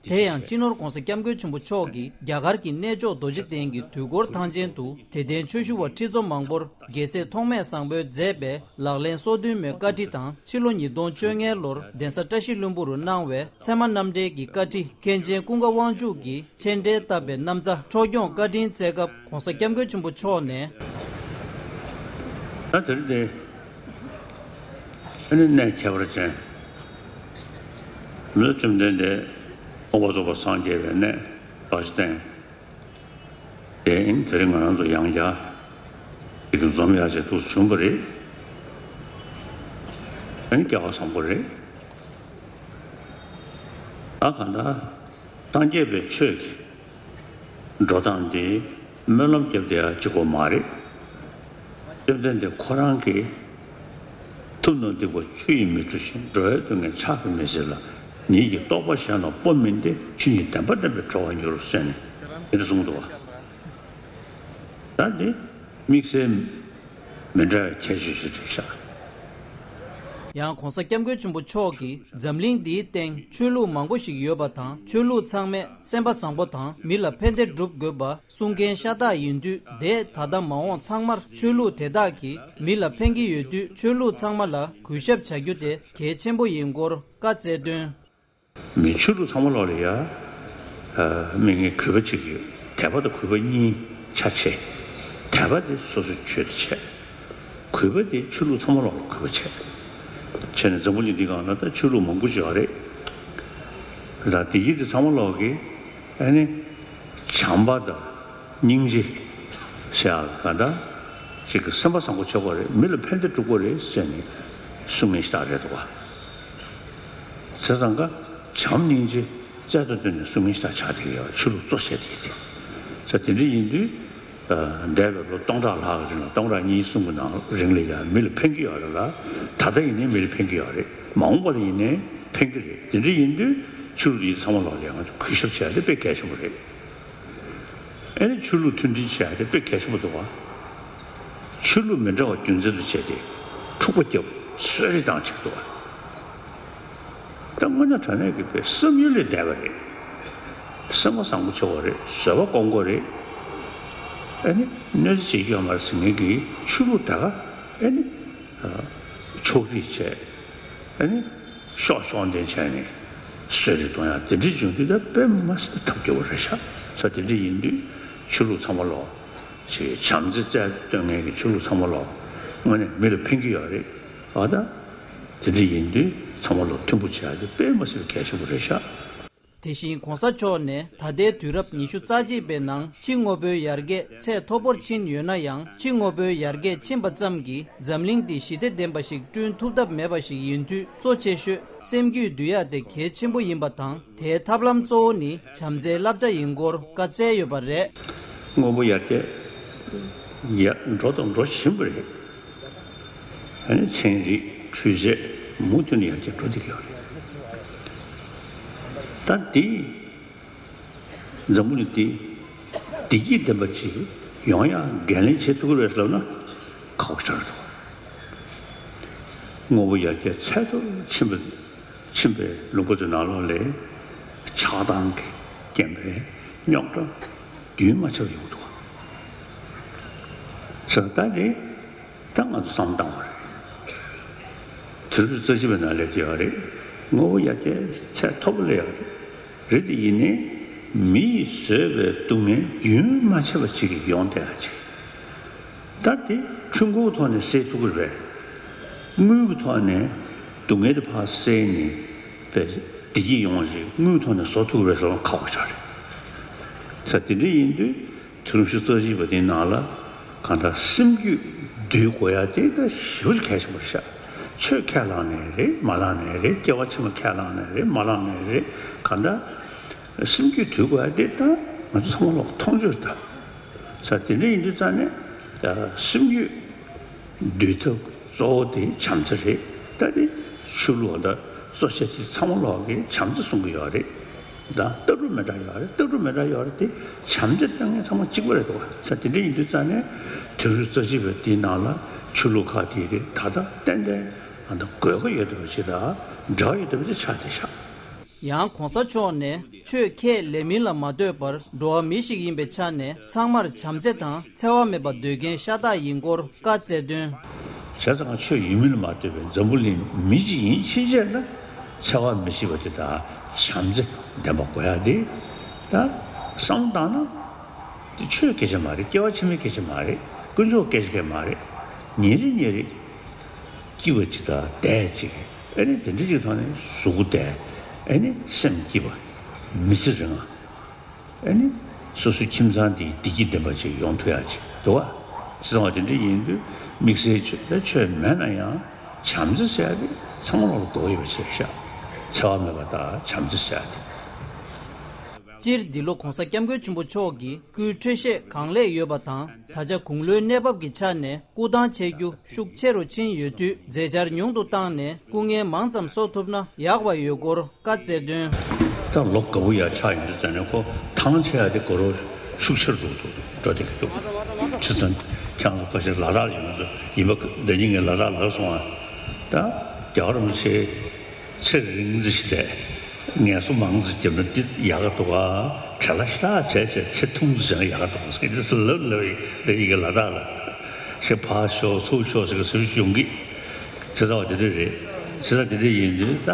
དེ་ཡང་སྤྱི་ནོར་༧གོང་ས་༧སྐྱབས་མགོན་ཆེན་པོ་མཆོག་གིས་རྒྱ་གར་གྱི་གནས་མཆོག་རྡོ་རྗེ་གདན་གྱི་དུས་འཁོར་ཐང་ཆེན་དུ་དད་ལྡན་ཆོས་ཞུ་བ་ཁྲི་ཚོ་མང་པོར་རྒྱལ་སྲས་ཐོགས་མེད་བཟང་པོས་མཛད་པའི་ལག་ལེན་སོ་བདུན་མའི་བཀའ་ཁྲིད་དང་ཕྱི་ལོ་ཉིས་སྟོང་བཅོ་ལྔའི་ལོར་གདན་ས་བཀྲ་ཤིས་ལྷུན་པོ་རུ་གནང་བའི་ཚད་མ་རྣམ་འགྲེལ་གྱི་བཀའ་ཁྲིད་མཁན་ཆེན་ཀུན་དགའ་དབང་ཕྱུག་གིས། མཆན་འགྲེལ་བཏབ་པའི་རྣམ་ཐར་འཕྲོ་སྐྱོང་བཀའ་དྲིན་སྩལ་སྐབས་༧གོང་ས་༧སྐྱབས་མགོན་ཆེན་པོ་མཆོག་ནས། ད་དེ་རིང་འདི་ཨ་ནི་གནས་ཁྱད་པར་ཅན་མི་ལ་བཅོམ་ལྡན་འདས་འོག་པ་རྫོགས་པ་སངས་རྒྱས་པའི་གནས་རྡོ་རྗེ་གདན་དེ་ཨིན། དེ་རིང་ང་རང་ཚོ་ཡང་བསྐྱར་དེ་གི་འཛོམས་ཡག་ཅིག་ཐུགས་སུ་བྱུང་བ་རེད། ཨ་ནི་སྐལ་བ་བཟང་པོ་རེད། ད་གང་ལྟར་སངས་རྒྱས་པའི་ཆོས་ཀྱི་འགྲོ་སྟངས་འདི་སྨོན་ལམ་བརྒྱབ་བསྡད་ཡག་གཅིག་པོ་མ་རེད། བཅོམ་ལྡན་འདས་ཁོ་རང་གིས་ཐུབ་རྣམས་སྡིག་པ་ཆུ་ཡིས་མི་འཁྲུ་ཞིང་། འགྲོ་བའི་དོན་ངན་ཕྱག་གིས་མི་སེལ་ལ། ཉིད་ཀྱི་རྟོགས་པ་གཞན་དང་པོ་མིན་ཏེ། ཆོས་ཉིད་བདེན་པ་བསྟན་པས་གྲོལ་བར་འགྱུར་ཟེར་ནས་དེ་འདྲ་གསུངས་འདུག་བ། ད་འདི་དམིགས་བསལ་མི་འདྲ་བའི་ཁྱད་ཆོས་ཤིག་རེད་ཤག་ཡང་༧གོང་ས་༧སྐྱབས་མགོན་ཆེན་པོ་མཆོག་གིས་འཛམ་གླིང་འདིའི་སྟེང་ཆོས་ལུགས་མང་པོ་ཞིག་ཡོད་པ་དང་ཆོས་ལུགས་ཚང་མས་སེམས་པ་བཟང་པོ་དང་མི་ལ་ཕན་བདེ་སྒྲུབ་དགོས་པ་གསུང་མཁན་ཤ་སྟག་ཡིན་དུས། དེས་ད་ལྟ་མ་འོངས་ཚང་མར་ཆོས་ལུགས་དེ་དག་གིས་མི་ལ་ཕན་གྱི་ཡོད་དུས། ཆོས་ལུགས་ཚང་མ་ལ་གུས་ཞབས་བྱ་རྒྱུ་དེ་གལ་ཆེན་པོ་ཡིན་སྐོར་བཀའ་སྩལ་དོན། མི་ཆོས་ལུགས་ཚང་མ་ལོག་ལ་ཡ། ཨ། མི་ངས་གུས་པ་བྱེད་ཀྱི་ཡོད། དད་པ་དང་གུས་པ་གཉིས་ཆ་ཆེ། དད་པ་དེ་སོ་སོའི་ཆོས་དེ་བྱས། གུས་པ་དེ་ཆོས་ལུགས་ཚང་མ་ལོག་ལ་གུས་པ་བྱས། བྱས་ནས་འཛམ་བུ་གླིང་འདི་སྒང་ལ་ད་ཆོས་ལུགས་མང་པོ་ཅིག་ཡོད་རེད། ད་བདེ་སྐྱིད་འདི་ཚང་མ་ལོག་གི་ཨ་ནི་བྱམས་པ་དང་སྙིང་རྗེ་ཟེར་ཡག་ག་ད་ཅིག་གི་སེམས་པ་བཟང་པོ་བྱེད་དགོས་རེད། མི་ལ་ཕན་བདེ་སྒྲུབ་དགོས་རེད་ཟེར་ནས་གསུང་མཁན་ཞིག་ད་རེད་འདུག་བ། བྱས་ཙང་ཀ་བྱམས་སྙིང་རྗེ་རྩལ་དུ་བཏོན་ནས་གསུང་མཁན་ཞིག་ད་ཆགས་བསྡད་ཀྱི་ཡོད། ཆོས་ལུགས་གཙོ་བྱས་བསྡད་ཀྱི་དེ། ས་དེ་འདྲ་ཡིན་དུས། འདས་པའི་ལོ་སྟོང་ཕྲག་ལྷག་གི་རིང་ལ་སྟོང་ཕྲག་གཉིས་གསུམ་གྱི་ནང་རིང་ལ་ཡང་མི་ལ་ཕན་གྱི་ཡོད་རེད་ལ། ད་ལྟ་ཡིན་ནའི་མི་ལ་ཕན་གྱི་ཡོད་རེད། མ་འོངས་པ་ལ་ཡིན་ནའི་ཕན་གྱི་རེད། དེ་འདྲ་ཡིན་དུས་ཆོས་ལུགས་འདི་ཚང་མ་ལོག་ལ་ཡང་གུས་ཞབས་བྱས་ཏེ་དཔེ་གལ་ཆེན་པོ་རེད། ཨེ་ནི་ཆོས་ལུགས་མཐུན་སྒྲིལ་བྱས་ཏེ་དཔེ་གལ་ཆེན་པོ་འདུག་བ། ཆོས་ལུགས་མི་འདྲ་བ་རྒྱུ་མཚན་དུ་བྱས་ཏེ་འཁྲུག་པ་བརྒྱབ་གསོད་རེས་བཏང་བྱེད་འདུག་བ། ད་དངོས་གནས་དྲང་གནས་ཀྱི་དཔེ་བསམ་ཡུལ་ལས་འདས་པ་རེད། སེམས་པ་བཟང་པོ་བྱེད་དགོས་རེད། བཟོད་པ་སྒོམ་དགོས་རེད། ཨ་ནི་གནོད་འཚེ་བྱེད་རྒྱུ་ཡོད་མ་རེད་ཟེར་མཁན་གྱི་ཆོས་ལུགས་ད་ག་ཨ་ནི་ཕྱོགས་རིས་བྱས། ཨ་ནི་ཤོག་ཤོག་འདོན་བྱས་ནས་གསོད་རེས་གཏོང་ཡག་དེ་འདྲ་བྱུང་དུས་ད་དཔེ་མ་སྲིད་པའི་ཐབས་སྐྱོ་བོ་རེད་ཤག་ས་དེ་འདྲ་ཡིན་དུས་ཆོས་ལུགས་ཚང་མ་ལོག་ཅིག་བྱམས་བརྩེ་རྩལ་དུ་བཏོན་མཁན་གྱི་ཆོས་ལུགས་ཚང་མ་ལོག་དངོས་གནས་མི་ལ་ཕན་གྱི་ཡོད་རེད། ཨ་ད། དེ་འདྲ་ཡིན་དུས་ཚང་མ་ལོག་མཐུན་པོ་བྱེད་ཡག་དེ་དཔེ་མ་སྲིད་པའི་གལ་ཆེན་པོ་རེད་ཤག་དེ་བཞིན་གོང་ས་མཆོག་ནས་ད་ལྟའི་དུས་རབས་ཉི་ཤུ་རྩ་གཅིག་པའི་ནང་ཕྱི་དངོས་པོའི་ཡར་རྒྱས་ཚད་མཐོ་པོར་ཕྱིན་ཡོད་ན་ཡང་། ཕྱི་དངོས་པོའི་ཡར་རྒྱས་ཕྱིན་པ་ཙམ་གྱིས་འཛམ་གླིང་འདི་ཞི་བདེ་ལྡན་པ་ཞིག་བསྐྲུན་ཐུབ་ཐབས་མེད་པ་ཞིག་ཡིན་དུས། གཙོ་ཆེ་ཤོས་སེམས་རྒྱུད་འདུལ་ཡག་དེ་གལ་ཆེན་པོ་ཡིན་པ་དང་། དེའི་ཐབས་ལམ་གཙོ་བོ་ནི་བྱམས་བརྩེའི་བསླབ་བྱ་ཡིན་སྐོར་བཀའ་སྩལ་ཡོད་པ་རེད། དངོས་པོ་ཡར་རྒྱས་ཡར་འགྲོ་དང་འགྲོ་བཞིན་པ་རེད། ཨ་ནི་ཚན་རིག་འཕྲུལ་ཆས་མུ་མཐུད་ནས་ཡར་རྒྱས་འགྲོ་བསྡད་ཀྱི་ཡོད་རེད། ད་འདི་འཛམ་བུ་གླིང་འདི་བདེ་སྐྱིད་ལྡན་པ་ཅིག་ཡོང་ཡག་འགན་ལེན་བྱེད་ཐུབ་ཀྱི་རེད་ཟེར་ལབ་ན་ཁག་པོ་ཆགས་འདུག་དངོས་པོ་ཡར་རྒྱས་ཚད་མཐོར་ཕྱིན་པ། ཕྱིན་པའི་ལུང་པ་ཚོའི་ནང་ལོགས་ལ་ཆགས་སྡང་གི་རྐྱེན་པས་རྙོག་དྲ་རྒྱུན་མ་ཆད་པར་ཡོང་འདུག་ས་ད་དེ་ད་ང་ཚོ་བསམ་བཏང་བ་རེད། དུས་རབས་རྩ་བཞི་པའི་ནང་སླེབས་ཀྱི་ཡོད་རེད། དངོས་པོ་ཡར་རྒྱས་ཚད་མཐོ་པོ་སླེབས་ཡོད་རེད། རེད་དེ་ཡིན་ནའི་མི་ཡིས་བཟོས་པའི་སྡུག་བསྔལ་རྒྱུན་མ་ཆད་པ་ཅིག་ཡོང་བསྡད་ཡག་ཅིག་ད་དེ་ཕྲུ་གུའི་ཐོག་ནས་སེལ་ཐུབ་ཀྱི་རེད་པས། དངུལ་གྱི་ཐོག་ནས་སྡུག་བསྔལ་དེ་ཕར་སེལ་ནས་པའི་བདེ་སྐྱིད་ཡོང་བ་ཞིག་དངུལ་ཐོག་ནས་བཟོ་ཐུབ་ཀྱི་རེད་ཟེར་ན་ཁག་པོ་ཆགས་རེད། ས་དེ་འདྲ་ཡིན་དུས་དུས་རབས་ཉི་ཤུ་རྩ་བཞི་པ་དེའི་ནང་ལ་གང་ལྟར་སེམས་རྒྱུད་འདུལ་དགོས་ཡག་དེ་ད་ཞེ་པོ་ཅིག་གལ་ཆེན་པོ་རེད་ཤག་ཆོས་ཁས་བླངས་ནའི་རེད། མ་བླངས་ནའི་རེད། སྐྱེ་བ་ཕྱི་མ་ཁས་བླངས་ནའི་རེད། མ་བླངས་ནའི་རེད། གང་ལྟར་སེམས་རྒྱུད་འདུལ་དགོས་ཡག་དེ་ད་ང་ཚོ་ཚང་མ་ལོག་མཐོང་ཆོས་རེད་ད། ས་དེ་འདྲ་ཡིན་དུས་ཙང་ནས་ད་སེམས་རྒྱུད་འདུལ་ཐབས་གཙོ་བོ་དེ་བྱམས་བརྩེ་རེད། ད་དེ་ཆོས་ལུགས་ད་གཙོ་ཆེ་དེ་ཚང་མ་ལོག་གིས་བྱམས་བརྩེ་གསུང་གི་ཡོད་རེད། ད་ལྟ་གྲུབ་མི་འདྲ་ཡོད་རེད། ལྟ་གྲུབ་མི་འདྲ་ཡོད་རེད་དེ་བྱམས་བརྩེ་ལྟ་མཁན་ཚང་མ་གཅིག་པ་རེད་འདུག་ས་དེ་འདྲ་ཡིན་དུས་ཙང་ནས་དུས་རབས་རྩ་གཅིག་པའི་དེའི་ནང་ལ་ཆོས་ལུགས་ཁག་དེ་རེད་ད་ལྟ་ཏན་ཏན་ད་དགོས་མཁོ་ཡོད་བསྡད་པ་ཅིག་དང་འབྲེལ་བ་ཡོད་བསྡད་པ་ཅིག་ཆགས་བསྡད་ཤག་ཡང་གོང་ས་མཆོག་ནས་ཆོས་ཁས་ལེན་མིན་ལ་མ་ལྟོས་པར་འགྲོ་བ་མི་ཞིག་ཡིན་པའི་ཆ་ནས་ཚང་མར་བྱམས་བརྩེ་དང་འཚེ་བ་མེད་པ་འདོད་མཁན་ཤ་སྟག་ཡིན་སྐོར་བཀའ་སྩལ་དོན། བྱས་ཙང་ཆོས་ཡིན་མིན་ལ་མ་ལྟོས་པའི་འཛམ་བུ་གླིང་མི་གཅིག་ཡིན་ཕྱིན་ཆད་ལ་འཚེ་བ་མི་བྱེད་པ་དེ་དང་བྱམས་བརྩེ་ལྡན་པ་དགོས་ཡག་དེ་ད་བསམ་བཏང་ན་དེ་ཆོས་སྐད་ཆ་མ་རེད། སྐྱེ་བ་ཕྱི་མའི་སྐད་ཆ་མ་རེད། དཀོན་མཆོག་སྐད་ཆ་སྐད་མ་རེད། ཉིན་རེ་ཉིན་རེ་སྐྱིད་པ་ཅིག་དང་བདེ་ཅིག་ཨ་ནི་དེ་འདྲ་ཅིག་ཐོག་ནས་གཟུགས་པོ་བདེ། ཨ་ནི་སེམས་སྐྱིད་པ། མི་ཚེ་རིང་བ། ཨ་ནི་སོ་སོའི་ཁྱིམ་ཚང་འདི་བདེ་སྐྱིད་ལྡན་པ་ཅིག་ཡོང་ཐུབ་ཡག་ཅིག་འདུག་བ། བྱས་ཙང་བ་དེ་འདྲ་ཡིན་དུས་དམིགས་བསལ་ཆོས་ད་ཆོས་མེད་ན་ཡང་བྱམས་བརྩེ་ཟེར་ཡག་དེ་ཚང་མ་ལ་དགོས་ཡོད་པ་ཞིག་རེད་ཤག་འཚེ་བ་མེད་པ་དང་བྱམས་བརྩེ་ཟེར་ཡག་དེ། སྤྱིར་འདི་ལོ་གོང་ས་སྐྱབས་མགོན་ཆེན་པོ་མཆོག་གི་སྐུའི་འཕྲོད་བཞེས་གང་ལེགས་ཡོད་པ་དང་། ད་ཆ་དགུང་ལོའི་གནས་བབ་ཀྱི་ཆ་ནས་སྐུ་ཐང་ཆད་རྒྱུ་ཤུགས་ཆེ་རུ་ཕྱིན་ཡོད་དུས་མཛད་འཆར་ཉུང་དུ་བཏང་ནས་སྐུ་ངལ་མང་ཙམ་གསོ་ཐུབ་ན་ཡག་པ་ཡོད་སྐོར་བཀའ་སྩལ་དོན། ད་ལོ་དགའ་པོ་ཡག་ཆགས་ཡོང་དུས་ཙང་ནས་ཁོ་ཐང་ཆད་ཡག་དེ་དགོས་རོགས་ཤུགས་ཆེར་འགྲོ་འདུག་འགྲོ་བསྡད་ཀྱི་འདུག་བྱས་ཙང་ཁྱེད་རང་ཚོ་ཁ་ཤས་ལ་དྭགས་ཡོང་དུས་ཡིན་པ་ཟླ་ཉིན་ངས་ལ་དྭགས་ལ་སོང་ཨ། ད་རྒྱལ་བ་རིན་པོ་ཆེ་ཚེ་རིང་ཙི་ཞིག་བསྡད། ངལ་གསོ་མང་ཙི་བརྒྱབ་ན་འདི་ཡག་ག་འདུག་ག་བྲེལ་བ་ཞེ་དྲག་བྱས་བྱས་ཚེ་ཐུང་ཙི་བྱས་ན་ཡག་ག་འདུག་ག་ཟེར་གྱི་འདི་ཚོ་ལབ་ལབ་ཡིན་འདི་ཡི་གེ་ལ་དྭགས་ལ་ཞེ་ཕར་ཤོག་ཚུར་ཤོག་ཟེར་གི་ཟེར་ཞུ་ཡོང་གི། བྱས་ཙང་བ་དེ་འདྲ་རེད། བྱས་ཙང་དེ་འདྲ་ཡིན་དུས་ད་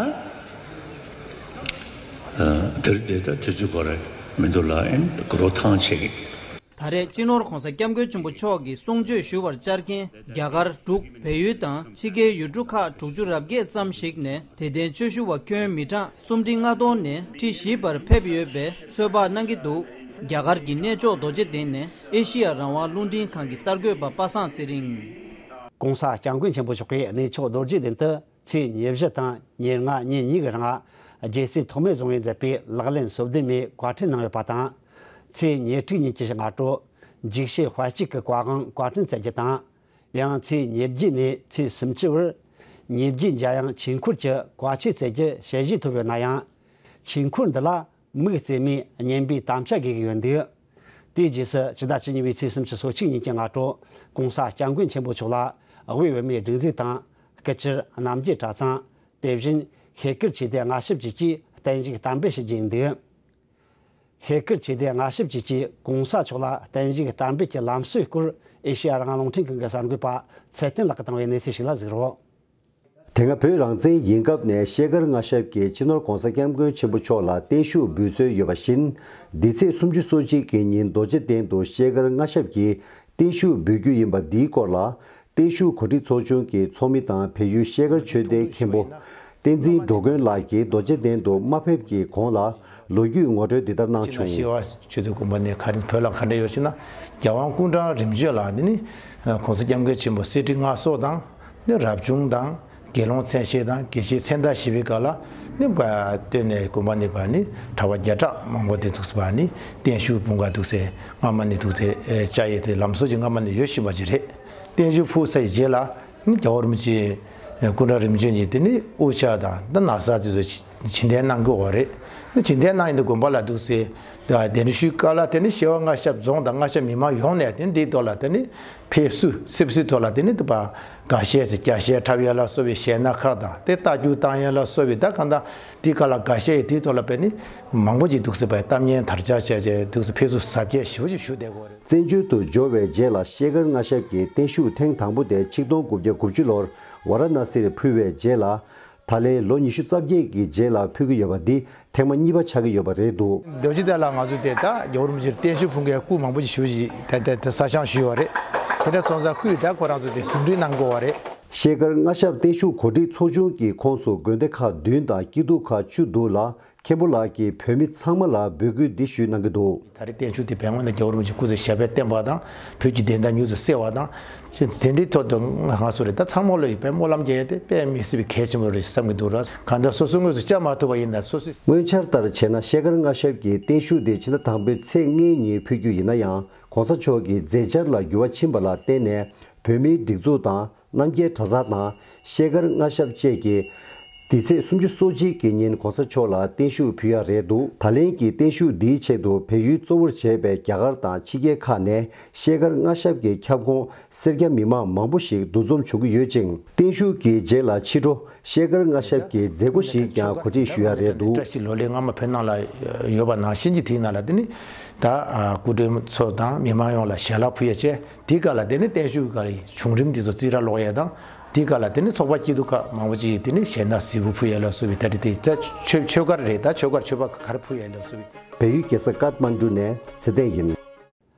དེ་རིང་དེ་ད་དུས་ཚོད་འགོར་རེད་མི་འདུག་ལ་ཨེ་ནི་དགུ་རོ་ཐང་ཆད་གི། ད་རེས་སྤྱི་ནོར་༧གོང་ས་༧སྐྱབས་མགོན་ཆེན་པོ་མཆོག་གིས་གསུང་ཆོས་ཞུ་བར་བཅར་མཁན་རྒྱ་གར། འབྲུག་བལ་ཡུལ་དང་ཕྱི་རྒྱལ་ཡུལ་གྲུ་ཁག་དྲུག་ཅུ་རེ་བརྒྱད་ཙམ་ཞིག་ནས་དད་ལྡན་ཆོས་ཞུ་བ་ཁྱོན་མི་གྲངས་སུམ་ཁྲི་ལྔ་སྟོང་ནས་ཁྲི་བཞི་བར་ཕེབས་ཡོད་པའི་ཚོད་དཔག་གནང་གི་འདུག་རྒྱ་གར་གྱི་གནས་མཆོག་རྡོ་རྗེ་གདན་ནས་ཨེ་ཤི་ཡ་རང་དབང་རླུང་འཕྲིན་ཁང་གི་གསར་འགོད་པ་པ་སངས་ཚེ་རིང་། ྋགོང་ས་ྋསྐྱབས་མགོན་ཆེན་པོ་མཆོག་གིས་གནས་མཆོག་རྡོ་རྗེ་གདན་དུ་ཚེས་ཉེར་བཞི་དང་ཉེར་ལྔ་ཉིན་གཉིས་ཀྱི་རིང་རྒྱལ་སྲས་ཐོགས་མེད་བཟང་པོས་མཛད་པའི་ལག་ལེན་སོ་བདུན་མའི་བཀའ་ཁྲིད་གནང་ཡོད་པ་དང་། ཚེས་ཉེར་དྲུག་ཉིན་གྱི་སྔ་དྲོ་འཇིགས་བྱེད་དཔལ་སྐྱེས་ཀྱི་བཀའ་དབང་བཀའ་དྲིན་སྩལ་རྒྱུ་དང་། ཡང་ཚེས་ཉེར་བརྒྱད་ནས་ཚེས་སུམ་ཅུ་བར་ཉེ་བརྒྱུད་འཇམ་དབྱངས་ཆོས་འཁོར་གྱི་བཀའ་ཆོས་སྩལ་རྒྱུ་ཞལ་བཞེས་ཐོབ་ཡོད་ན་ཡང་། ཆོས་འཁོར་འདི་ལ་མིག་བརྩེ་མའི་སྙན་པའི་དམ་བཅའ་དགོས་ཀྱི་ཡོད་འདུག་དེའི་རྗེས་སུ་ཕྱི་ཟླ་བཅུ་གཉིས་པའི་ཚེས་སུམ་ཅུ་སོ་གཅིག་ཉིན་གྱི་སྔ་དྲོ་༧གོང་ས་༧སྐྱབས་མགོན་ཆེན་པོ་མཆོག་ལ་དབུས་བོད་མིའི་སྒྲིག་འཛུགས་དང་། སྐུ་བཅར་རྣམ་རྒྱལ་གྲྭ་ཚང་། དེ་བཞིན་ཤེལ་དཀར་ཆོས་སྡེ་སྔ་ཕྱི་བཅས་ཀྱིས་བརྟན་བཞུགས་དམ་པོ་ཞུ་རྒྱུ་ཡིན་འདུག་ཤེལ་དཀར་ཆོས་སྡེ་སྔ་ཕྱི་བཅས་ཀྱིས་༧གོང་ས་མཆོག་ལ་བརྟན་བཞུགས་དམ་པའི་གི་ལམ་སྲོལ་སྐོར་ཨེ་ཤེ་ཡ་རང་དབང་རླུང་འཕྲིན་ཁང་གི་གསར་འགོད་པ་ཚེ་བརྟན་ལགས་ཀྱིས་བཏང་བའི་གནས་ཚུལ་ཞིག་ལ་གཟིགས་རོགས། དེ་སྔ་བོད་རང་བཙན་ཡིན་སྐབས་ནས་ཤེལ་དཀར་མངའ་ཞབས་ཀྱིས་སྤྱི་ནོར་༧གོང་ས་༧སྐྱབས་མགོན་ཆེན་པོ་མཆོག་ལ་བརྟན་བཞུགས་འབུལ་སྲོལ་ཡོད་པ་བཞིན། འདི་ཚེས་སུམ་ཅུ་སོ་གཅིག་གི་ཉིན་རྡོ་རྗེ་གདན་དུ་ཤེལ་དཀར་མངའ་ཞབས་ཀྱིས་བརྟན་བཞུགས་འབུལ་རྒྱུ་ཡིན་པ་འདིའི་སྐོར་ལ། བརྟན་བཞུགས་གོ་སྒྲིག་ཚོགས་ཆུང་གི་ཚོགས་མི་དང་བལ་ཡུལ་ཤེལ་དཀར་ཆོས་སྡེའི་མཁན་པོ་བསྟན་འཛིན་འགྲོ་མགོན་ལགས་ཀྱིས་རྡོ་རྗེ་གདན་དུ་མ་ཕེབས་ཀྱི་གོང་ལ་ལོ་རྒྱུས་ངོ་སྤྲོད་འདི་ལྟར་གནང་བྱུང་། ཤེས་པ་ཆོས་སྡེ་དགོན་པ་ནས་ག་རེ་བོད་ལ་ག་འདྲ་ཡོད་ཟེར་ན། རྒྱལ་དབང་སྐུ་ཕྲེང་རིམ་བྱོན་ལགས་འདི་ནི་༧གོང་ས་༧སྐྱབས་མགོན་ཆེན་པོ་གསེར་ཁྲི་མངའ་གསོལ་དང་ནི་རབ་བྱུང་དང་དགེ་སློང་མཚན་བཤད་དང་དགེ་བཤེས་མཚན་རྟགས་བཞེས་པའི་སྐབས་ལ་ནི་བསྟེན་ནས་དགོན་པ་ནས་ནི་གྲྭ་པ་བརྒྱ་ཕྲག་མང་པོ་དེ་འདུག་ཟེར་ནི་བརྟན་བཞུགས་ཕུལ་ག་འདུག་ཟེར། སྔ་མ་ནས་འདུག་ཟེར་བཅའ་ཡས་དེ་ལམ་སྲོལ་གྱི་སྔ་མ་ནས་ཡོད་བཞིན་པ་ཅིག་རེད། བརྟན་བཞུགས་ཕུལ་ཚར་བའི་རྗེས་ལ་ནི་རྒྱལ་བ་རིན་པོ་ཆེ་སྐུ་ཕྲེང་རིམ་བྱོན་གྱིས་དེ་ནི་དབུ་ཞྭ་དང་ད་ན་བཟའ་དེ་ཚོ་བྱིན་ལྡན་གནང་གི་ཡོད་རེད། ནི་བྱིན་ལྡན་གནང་ཡིན་དུས་དགོན་པ་ལ་འདུག་ཟེར། གདན་ཞུའི་སྐབས་ལ་དེ་ནི་ཤེལ་དཀར་མངའ་ཞབས་རྫོང་དང་མངའ་ཞབས་མི་མང་ཡོངས་ནས་དེ་འདིའི་ཐོག་ལ་དེ་ནི་ཕེབས་བསུ་སེབ་སུའི་ཐོག་ལ་དེ་ནི་དུ་བ་འགའ་ཤས་ཟེར་རྒྱ་ཤལ་འཁྲབ་ཡས་ལ་སོགས་པའི་གཞས་སྣ་ཁག་དང་དེ་རྟ་རྒྱུག་བཏང་ཡས་ལ་སོགས་པའི་ད་གང་ལྟར་དེའི་སྐབས་ལ་འགའ་ཤས་ཡིས་དེའི་ཐོག་ལ་དཔེ་ནི་མང་པོ་ཅིག་འདུག་ཟེར་བའི་གཏམ་ངན་དར་ཁྱབ་བྱས་བྱས་འདུག་ཟེར་ཕེབས་བསུ་གཟབ་རྒྱས་ཞེ་པོ་ཅིག་ཞུ་བསྡད་ཀྱི་ཡོད་རེད། བཙན་བྱོལ་དུ་འབྱོར་བའི་རྗེས་ལ་ཤེལ་དཀར་མངའ་ཞབས་ཀྱི་བརྟན་བཞུགས་ཐེངས་དང་པོ་དེ་ཆིག་སྟོང་དགུ་བརྒྱ་དགུ་བཅུ་ལོར་ཝཱ་ར་ཎ་སིར་ཕུལ་བའི་རྗེས་ལ། ད་ལན་ལོ་ཉི་ཤུ་རྩ་བརྒྱད་ཀྱི་རྗེས་ལ་ཕུལ་གྱི་ཡོད་པ་འདི་ཐེངས་མ་གཉིས་པ་ཆགས་ཀྱི་ཡོད་པ་རེད་འདུག་རྡོ་རྗེ་གདན་ལ་ང་ཚོ་དེ་ད་རྒྱལ་བ་རིན་པོ་ཆེར་བརྟན་བཞུགས་ཕུལ་མཁན་སྐུ་མང་པོ་ཞིག་ཞུ་ཞིག་ད་ད་ད་གསར་བཞེངས་ཞུས་ཡོད་རེད། དེ་འདྲ་སོང་ཙང་སྐུས་ད་ཁོ་རང་ཚོ་དེ་ཟུང་འབྲེལ་གནང་དགོས་པ་རེད། ཤེལ་དཀར་མངའ་ཞབས་བརྟན་བཞུགས་གོ་སྒྲིག་ཚོགས་ཆུང་གི་ཁོངས་སུ་དགོན་སྡེ་ཁག་བདུན་དང་སྐྱིད་སྡུག་ཁག་བཅུ་འདུག་ལ། མཁན་པོ་ལགས་ཀྱིས་བོད་མི་ཚང་མ་ལ་འབོད་སྐུལ་འདི་ཞུས་གནང་གི་འདུག་ད་རེས་བརྟན་བཞུགས་དེ་བོད་ངོས་ནས་རྒྱལ་བ་རིན་པོ་ཆེ་སྐུ་ཚེ་ཞབས་པད་བརྟན་པ་དང་བོད་ཀྱི་བདེན་མཐའ་མྱུར་དུ་གསལ་བ་དང་། ཅེས་དེ་འདྲའི་ཐོག་ཏུ་ང་ཚོ་རེད་ད་ཚང་མ་ལོ་ཡི་དཔེ་སྨོན་ལམ་རྒྱག་ཡས་དེ་དཔེ་མི་སྲིད་པའི་གལ་ཆེན་པོ་རེད་བསམ་གྱི་འདུག་ར། གང་ལྟར་སོ་སོ་དངོས་སུ་བཅར་མ་ཐུབ་པ་ཡིན་ན་སོ་སོའི། དངོས་འཆར་ལྟར་བྱས་ན་ཤེལ་དཀར་མངའ་ཞབས་ཀྱི་བརྟན་བཞུགས་དེ་ཕྱི་ཟླ་དང་པོའི་ཚེས་ལྔའི་ཉིན་ཕུལ་རྒྱུ་ཡིན་ན་ཡང་གོང་ས་མཆོག་གི་མཛད་འཆར་ལ་འགྱུར་བ་ཕྱིན་པ་ལ་བརྟེན་ནས་བོད་མིའི་སྒྲིག་འཛུགས་དང་། རྣམ་རྒྱལ་གྲྭ་ཚང་དང་ཤེལ་དཀར་མངའ་ཞབས་བཅས་ཀྱིས། འདི་ཚེས་སུམ་ཅུ་སོ་གཅིག་གི་ཉིན་གོང་ས་མཆོག་ལ་བརྟན་བཞུགས་ཕུལ་ཡ་རེད་འདུག་ད་ལན་གྱི་བརྟན་བཞུགས་འདིའི་ཆེད་དུ་བལ་ཡུལ་གཙོ་བོར་བྱས་པའི་རྒྱ་གར་དང་ཕྱི་རྒྱལ་ཁག་ནས་ཤེལ་དཀར་མངའ་ཞབས་ཀྱི་ཁྱབ་ཁོངས་སེར་སྐྱ་མི་མང་མང་པོ་ཞིག་འདུ་འཛོམས་བྱུང་གི་ཡོད་ཅིང་། བརྟན་བཞུགས་ཀྱི་རྗེས་ལ་ཕྱི་དྲོ་ཤེལ་དཀར་མངའ་ཞབས་ཀྱི་མཛད་སྒོ་ཞིག་ཀྱང་གོ་སྒྲིག་ཞུ་ཡ་རེད་འདུག་བཀྲ་ཤིས་ལོ་ལེགས་སྔ་མ་བོད་ནང་ལ་ཡོད་པ་ནང་བཞིན་གྱི་དེའི་ནང་ལ་དེ་ནི་ད་སྐུ་མགྲོན་ཚོ་དང་མི་མང་ཡོངས་ལ་ཞལ་ལག་ཕུལ་ཡ་བཅས། དེའི་སྐབས་ལ་དེ་ནི་བརྟན་བཞུགས་སྒང་ལ་བྱུང་རིམ་འདི་ཚོ་རྩིས་ར་སློག་ཡས་དང་། དེའི་སྐབས་ལ་དེ་ནི་ཚོགས་པ་སྐྱིད་སྡུག་ཁག་མང་པོ་ཅིག་གིས་དེ་ནི་གཞས་སྣ་གཟིགས་འབུལ་ཕུལ་ཡས་ལ་སོགས་པའི་ད་རེས་དེ་ད་ཆོས་ཆོས་སྒར་རེད་ད་ཆོས་སྒར་ཆོས་པ་ག་རེ་ཕུལ་ཡས་ལ་སོགས་པའི། བལ་ཡུལ་རྒྱལ་ས་ཀཏ་མན་གྲུ་ནས་ཚེ་བརྟན་ཡིན།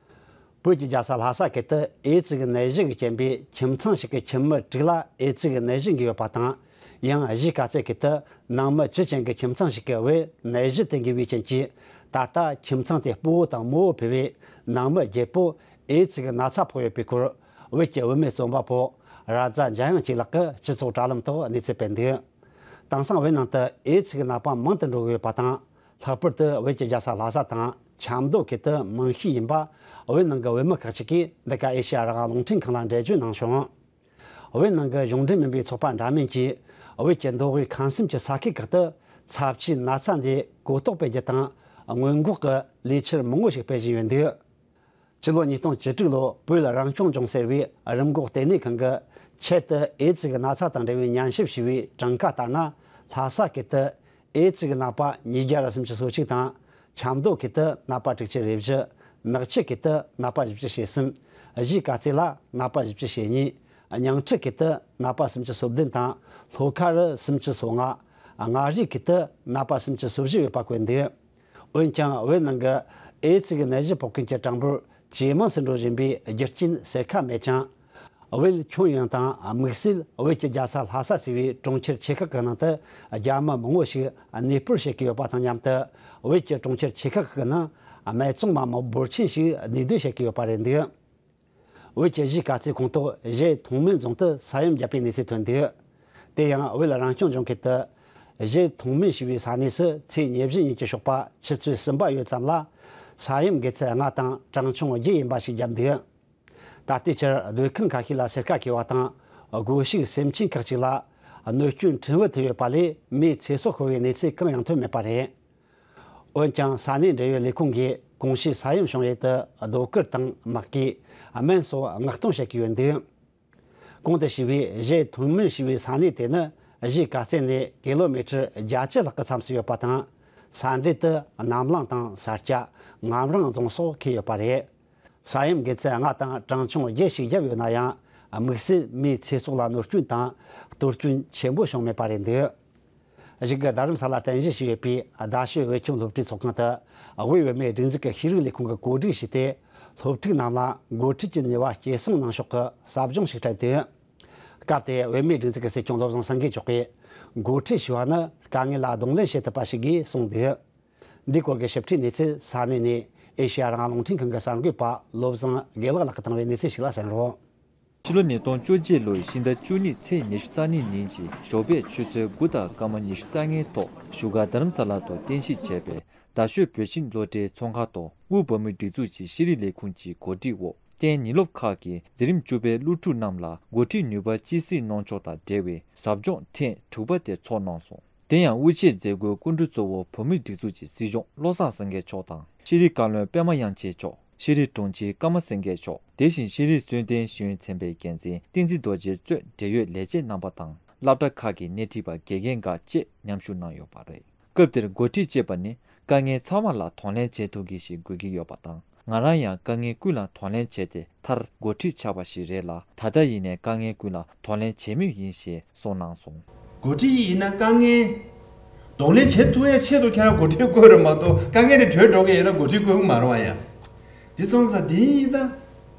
བོད་ཀྱི་རྒྱལ་ས་ལྷ་ས་ཁུལ་དུ་ཨེ་ཙི་གི་ནད་གཞི་གིས་རྐྱེན་པས་ཁྱིམ་ཚང་ཞིག་གི་ཁྱིམ་མི་དྲུག་ལ་ཨེ་ཙི་གི་ནད་གཞི་འགོས་ཡོད་པ་དང་། ཡང་གཞིས་ཀ་རྩེ་ཁུལ་དུ་ནང་མི་བཅུ་ཅན་གྱི་ཁྱིམ་ཚང་ཞིག་གི་བུ་ནད་གཞི་དེ་འགོས་པའི་རྐྱེན་གྱིས་ད་ལྟ་ཁྱིམ་ཚང་དེའི་སྤོ་བོ་དང་རྨོ་བོ་ཕུད་པའི་ནང་མི་བརྒྱད་པོ་ཨེ་ཙི་གི་ན་ཚ་ཕོག་ཡོད་པའི་སྐོར་བོད་ཀྱི་བུད་མེད་རྩོམ་པ་པོ་ར་ཛ་འཇམ་དབྱངས་སྐྱིད་ལགས་ཀྱིས་སྤྱི་ཚོགས་དྲ་ལམ་ཐོག་གནས་ཚུལ་སྤེལ་འདུག་དེང་སང་བོད་ནང་དུ་ཨེ་ཙི་གི་ནད་པ་མང་དུ་འགྲོ་གི་ཡོད་པ་དང་། ལྷག་པར་དུ་བོད་ཀྱི་རྒྱལ་ས་ལྷ་ས་དང་ཆབ་མདོ་ཁུལ་དུ་མང་ཤོས་ཡིན་པ་བོད་ནང་གི་བུད་མེད་ཁག་ཅིག་གིས་འདི་ག་ཨེ་ཤེ་ཡ་རང་དབང་རླུང་འཕྲིན་ཁང་ལ་འགྲེལ་བརྗོད་གནང་བྱུང་། བོད་ནང་གི་གཞུང་འབྲེལ་མིན་པའི་ཚོགས་པ་འདྲ་མིན་གྱིས་བོད་ཀྱི་མདོ་དབུས་ཁམས་གསུམ་གྱི་ས་ཁུལ་ཁག་ཏུ་ཚབས་ཆེའི་ན་ཚ་འདིའི་གོ་རྟོགས་སྤེལ་རྒྱུ་དང་སྔོན་འགོག་གི་ལས་འཆར་མང་པོ་ཞིག་སྤེལ་བཞིན་ཡོད་འདུག་ཕྱི་ལོ་ཉིས་སྟོང་བཅུ་དྲུག་ལོར་བོད་རང་སྐྱོང་ལྗོངས་ཟེར་བའི་རིམས་འགོག་ལྟེ་གནས་ཁང་གིས་ཆེད་དུ་ཨེ་ཙི་གི་ན་ཚ་དང་འབྲེལ་བའི་ཉམས་ཞིབ་ཞུས་པའི་གྲངས་ཀ་ལྟར་ན། ལྷ་ས་ཁུལ་དུ་ཨེ་ཙི་གི་ནད་པ་ཉིས་བརྒྱ་ར་སུམ་ཅུ་སོ་གཅིག་དང་། ཆབ་མདོ་ཁུལ་དུ་ནད་པ་དྲུག་ཅུ་རེ་བཞི། ནག་ཆུ་ཁུལ་དུ་ནད་པ་བཞི་བཅུ་ཞེ་གསུམ། གཞིས་ཀ་རྩེ་ལ་ནད་པ་བཞི་བཅུ་ཞེ་གཉིས། ཉིང་ཁྲི་ཁུལ་དུ་ནད་པ་སུམ་ཅུ་སོ་བདུན་དང་། ལྷོ་ཁ་རུ་སུམ་ཅུ་སོ་ལྔ། མངའ་རིས་ཁུལ་དུ་ནད་པ་སུམ་ཅུ་སོ་བཞི་ཡོད་པ་བཀོད་འདུག་འོན་ཀྱང་བོད་ནང་གི་ཨེ་ཙི་གི་ནད་གཞི་ཕོག་མཁན་གྱི་གྲངས་འབོར་ ཇེ་མང་དུ་འགྲོ་བཞིན་པའི་རྒྱུ་རྐྱེན་ཟེར་ཁ་མེད་ཀྱང་། བོད་ཁྱོན་ཡོངས་དང་དམིགས་བསལ་བོད་ཀྱི་རྒྱལ་ས་ལྷ་ས་ཟེར་བའི་གྲོང་ཁྱེར་ཆེ་ཁག་གི་ནང་དུ་རྒྱ་མི་མང་བོ་ཞིག་གནས་སྤོར་བྱེད་ཀྱི་ཡོད་པ་དང་མཉམ་དུ། བོད་ཀྱི་གྲོང་ཁྱེར་ཆེ་ཁག་ཁག་གི་ནང་སྨད་འཚོང་མ་མང་འབོར་ཆེན་ཞིག་གནས་སྡོད་བྱེད་ཀྱི་ཡོད་པ་རེད་འདུག་བོད་ཀྱི་གཞིས་ཀ་རྩེ་ཁོངས་གཏོགས་གཞལ་ཐང་སྨད་རྫོང་དུ་ས་ཡོམ་བརྒྱབ་པའི་གནས་ཚུལ་ཐོན་འདུག་དེ་ཡང་བོད་རང་སྐྱོང་ལྗོངས་ཁུལ་དུ་གཞལ་ཐང་སྨད་ཞེས་པའི་ས་གནས་སུ་ཚེས་ཉེར་བཞི་ཉིན་གྱི་ཞོགས་པ་ཆུ་ཚོད་གསུམ་པ་ཡོལ་ཙམ་ལ། ས་ཡོམ་དགེ་ཚན་ལྔ་དང་གྲངས་ཆུང་བརྒྱད་ཡིན་པ་ཞིག་བརྒྱབ་འདུག་ད་ལྟའི་ཆར་སྡོད་ཁང་ཁ་ཤས་ལ་གསེར་ཁ་གས་པ་དང་། སྒོ་ཕྱུགས་སེམས་ཅན་ཁག་ཅིག་ལ་གནོད་སྐྱོན་ཕྲན་བུ་ཐེབས་ཡོད་པ་ལས་མིའི་ཚེ་སྲོག་ཤོར་བའི་གནས་ཚུལ་གང་ཡང་ཐོན་མེད་པ་རེད། འོན་ཀྱང་ས་གནས་འབྲེལ་ཡོད་ལས་ཁུངས་ཀྱིས་གོང་ཞུས་ས་ཡོམ་བྱུང་ཡུལ་དུ་རྡོ་སྐུད་དང་དམག་གིས་སྨན་སོགས་མངགས་གཏོང་བྱེད་ཀྱི་ཡོད་འདུག་གོང་དུ་ཞུས་པའི་གཞལ་ཐང་སྨད་ཞེས་པའི་ས་གནས་དེ་ནི་གཞིས་ཀ་རྩེ་ནས་ཀི་ལོ་མི་ཊར་བརྒྱད་ཅུ་ལྷག་གི་མཚམས་སུ་ཡོད་པ་དང་། ས་འབྲེལ་དུ་རྣམ་གླིང་དང་ས་སྐྱ། ངམ་རིང་རྫོང་སོགས་འཁེལ་ཡོད་པ་རེད། ས་ཡོམ་དགེ་ཚན་ལྔ་དང་གྲངས་ཆུང་བརྒྱད་ཞིག་བརྒྱབ་ཡོད་ན་ཡང་། དམིགས་བསལ་མིའི་ཚེ་སྲོག་ལ་གནོད་སྐྱོན་དང་གཏོར་སྐྱོན་ཆེན་པོ་བྱུང་མེད་པ་རེད་འདུག་གཞིས་ཀ་རྡ་རམ་ས་ལར་རྟེན་གཞི་བྱས་ཡོད་པའི་རྡ་ཤོད་བོད་ཁྱིམ་སློབ་གྲྭའི་ཚོགས་ཁང་དུ། དབུས་བོད་མིའི་སྒྲིག་འཛུགས་ཀྱི་ཤེས་རིག་ལས་ཁུངས་ཀྱིས་གོ་སྒྲིག་བྱས་ཏེ། སློབ་ཕྲུག་རྣམས་ལ་འགོ་ཁྲིད་ཀྱི་ནུས་པ་སྐྱེད་སྲིང་གནང་ཕྱོགས་ཀྱི་ཟབ་སྦྱོང་ཞིག་སྤྲད་འདུག་སྐབས་དེར་བོད་མིའི་སྒྲིག་འཛུགས་ཀྱི་སྲིད་སྐྱོང་བློ་བཟང་སེང་གེ་མཆོག་གིས། འགོ་ཁྲིད་ཞེས་པ་ནི་དཀའ་ངལ་ལ་གདོང་ལེན་བྱེད་ཐུབ་པ་ཞིག་ཡིན་གསུངས་འདུག་འདིའི་སྐོར་གྱི་ཞིབ་ཕྲའི་གནས་ཚུལ་ས་གནས་ནས་ཨེ་ཤེ་ཡ་རང་དབང་རླུང་འཕྲིན་ཁང་གི་གསར་འགོད་པ་བློ་བཟང་དགེ་ལེགས་ལགས་ཀྱིས་བཏང་བའི་གནས་ཚུལ་ཞིག་ལ་གསན་རོགས། ཕྱི་ལོ་ཉིས་སྟོང་བཅོ་བརྒྱད་ལོའི་ཕྱི་ཟླ་བཅུ་གཉིས་ཚེས་ཉི་ཤུ་རྩ་གཉིས་ཉིན་གྱི་ཞོགས་པའི་ཆུ་ཚོད་དགུ་དང་སྐར་མ་ཉི་ཤུ་རྩ་ལྔའི་ཐོག་བཞུགས་སྒར་རྡ་རམ་ས་ལ་དུ་རྟེན་གཞི་བྱས་པའི་རྡ་ཤོད་བོད་ཁྱིམ་སློབ་གྲྭའི་ཚོགས་ཁང་དུ་དབུས་བོད་མིའི་སྒྲིག་འཛུགས་ཀྱི་ཤེས་རིག་ལས་ཁུངས་ཀྱི་གོ་སྒྲིག་འོག་རྟེན་ཉིན་སློབ་ཁག་གི་འཛིན་རིམ་བཅུ་པའི་སློབ་ཕྲུག་རྣམས་ལ་འགོ་ཁྲིད་ནུས་པ་སྐྱེད་སྲིང་གནང་ཕྱོགས་དང་འབྲེལ་བའི་ཟབ་སྦྱོང་ཐེངས་དྲུག་པ་དེ་ཚོགས་གནང་སོང་། དེ་ཡང་དབུ་ཆེད་མཛད་སྒོའི་སྐུ་མགྲོན་གཙོ་བོ་བོད་མིའི་སྒྲིག་འཛུགས་ཀྱི་སྲིད་སྐྱོང་བློ་བཟང་སེང་གེ་མཆོག་དང་། ཤེས་རིག་བཀའ་བློན་པད་མ་དབྱངས་ཅན་མཆོག་ཤེས་རིག་དྲུང་ཆེ་ཀརྨ་སེང་གེ་མཆོག་དེ་བཞིན་ཤེས་རིག་གསོལ་སྟོན་ཤེས་ཡོན་ཚན་པའི་འགན་འཛིན་བསྟན་འཛིན་རྡོ་རྗེ་གཙོས་འབྲེལ་ཡོད་ལས་བྱེད་རྣམ་པ་དང་། སློབ་གྲྭ་ཁག་གི་སྣེ་ཁྲིད་པ་དགེ་རྒན་འགའ་བཅས་མཉམ་ཞུགས་གནང་ཡོད་པ་རེད། སྐབས་དེར་འགོ་ཁྲིད་ཅེས་པ་ནི་དཀའ་ངལ་ཚང་མ་ལ་གདོང་ལེན་བྱེད་ཐུབ་མཁན་ཞིག་དགོས་ཀྱི་ཡོད་པ་དང་། ང་རང་ཡང་དཀའ་ངལ་ཀུན་ལ་གདོང་ལེན་བྱས་ཏེ་མཐར་འགོ་ཁྲིད་ཆགས་པ་ཞིག་རེད་ལ། ད་ལྟ་ཡིན་ནའི་དཀའ་ངལ་ཀུན་ལ་གདོང་ལེན་བྱེད་མུས་ཡིན་ཞེས་གསུངས་གནང་སོང་། འགོ་ཁྲིད་ཡིན་ན་དཀའ་ངལ་གདོང་ལེན་བྱེད་ཐུབ་ཡའི་ཆེད་དུ་ཁྱེད་རང་འགོ་ཁྲིད་བསྐོས་རེད་མ་གཏོགས། དཀའ་ངལ་དེ་བྲོས་འགྲོ་གི་ཡིན་ན་འགོ་ཁྲིད་བསྐོས་གི་མ་རེད་བ་ཡ། དེ་སོང་ཙང་དེ་ཡིན་ད།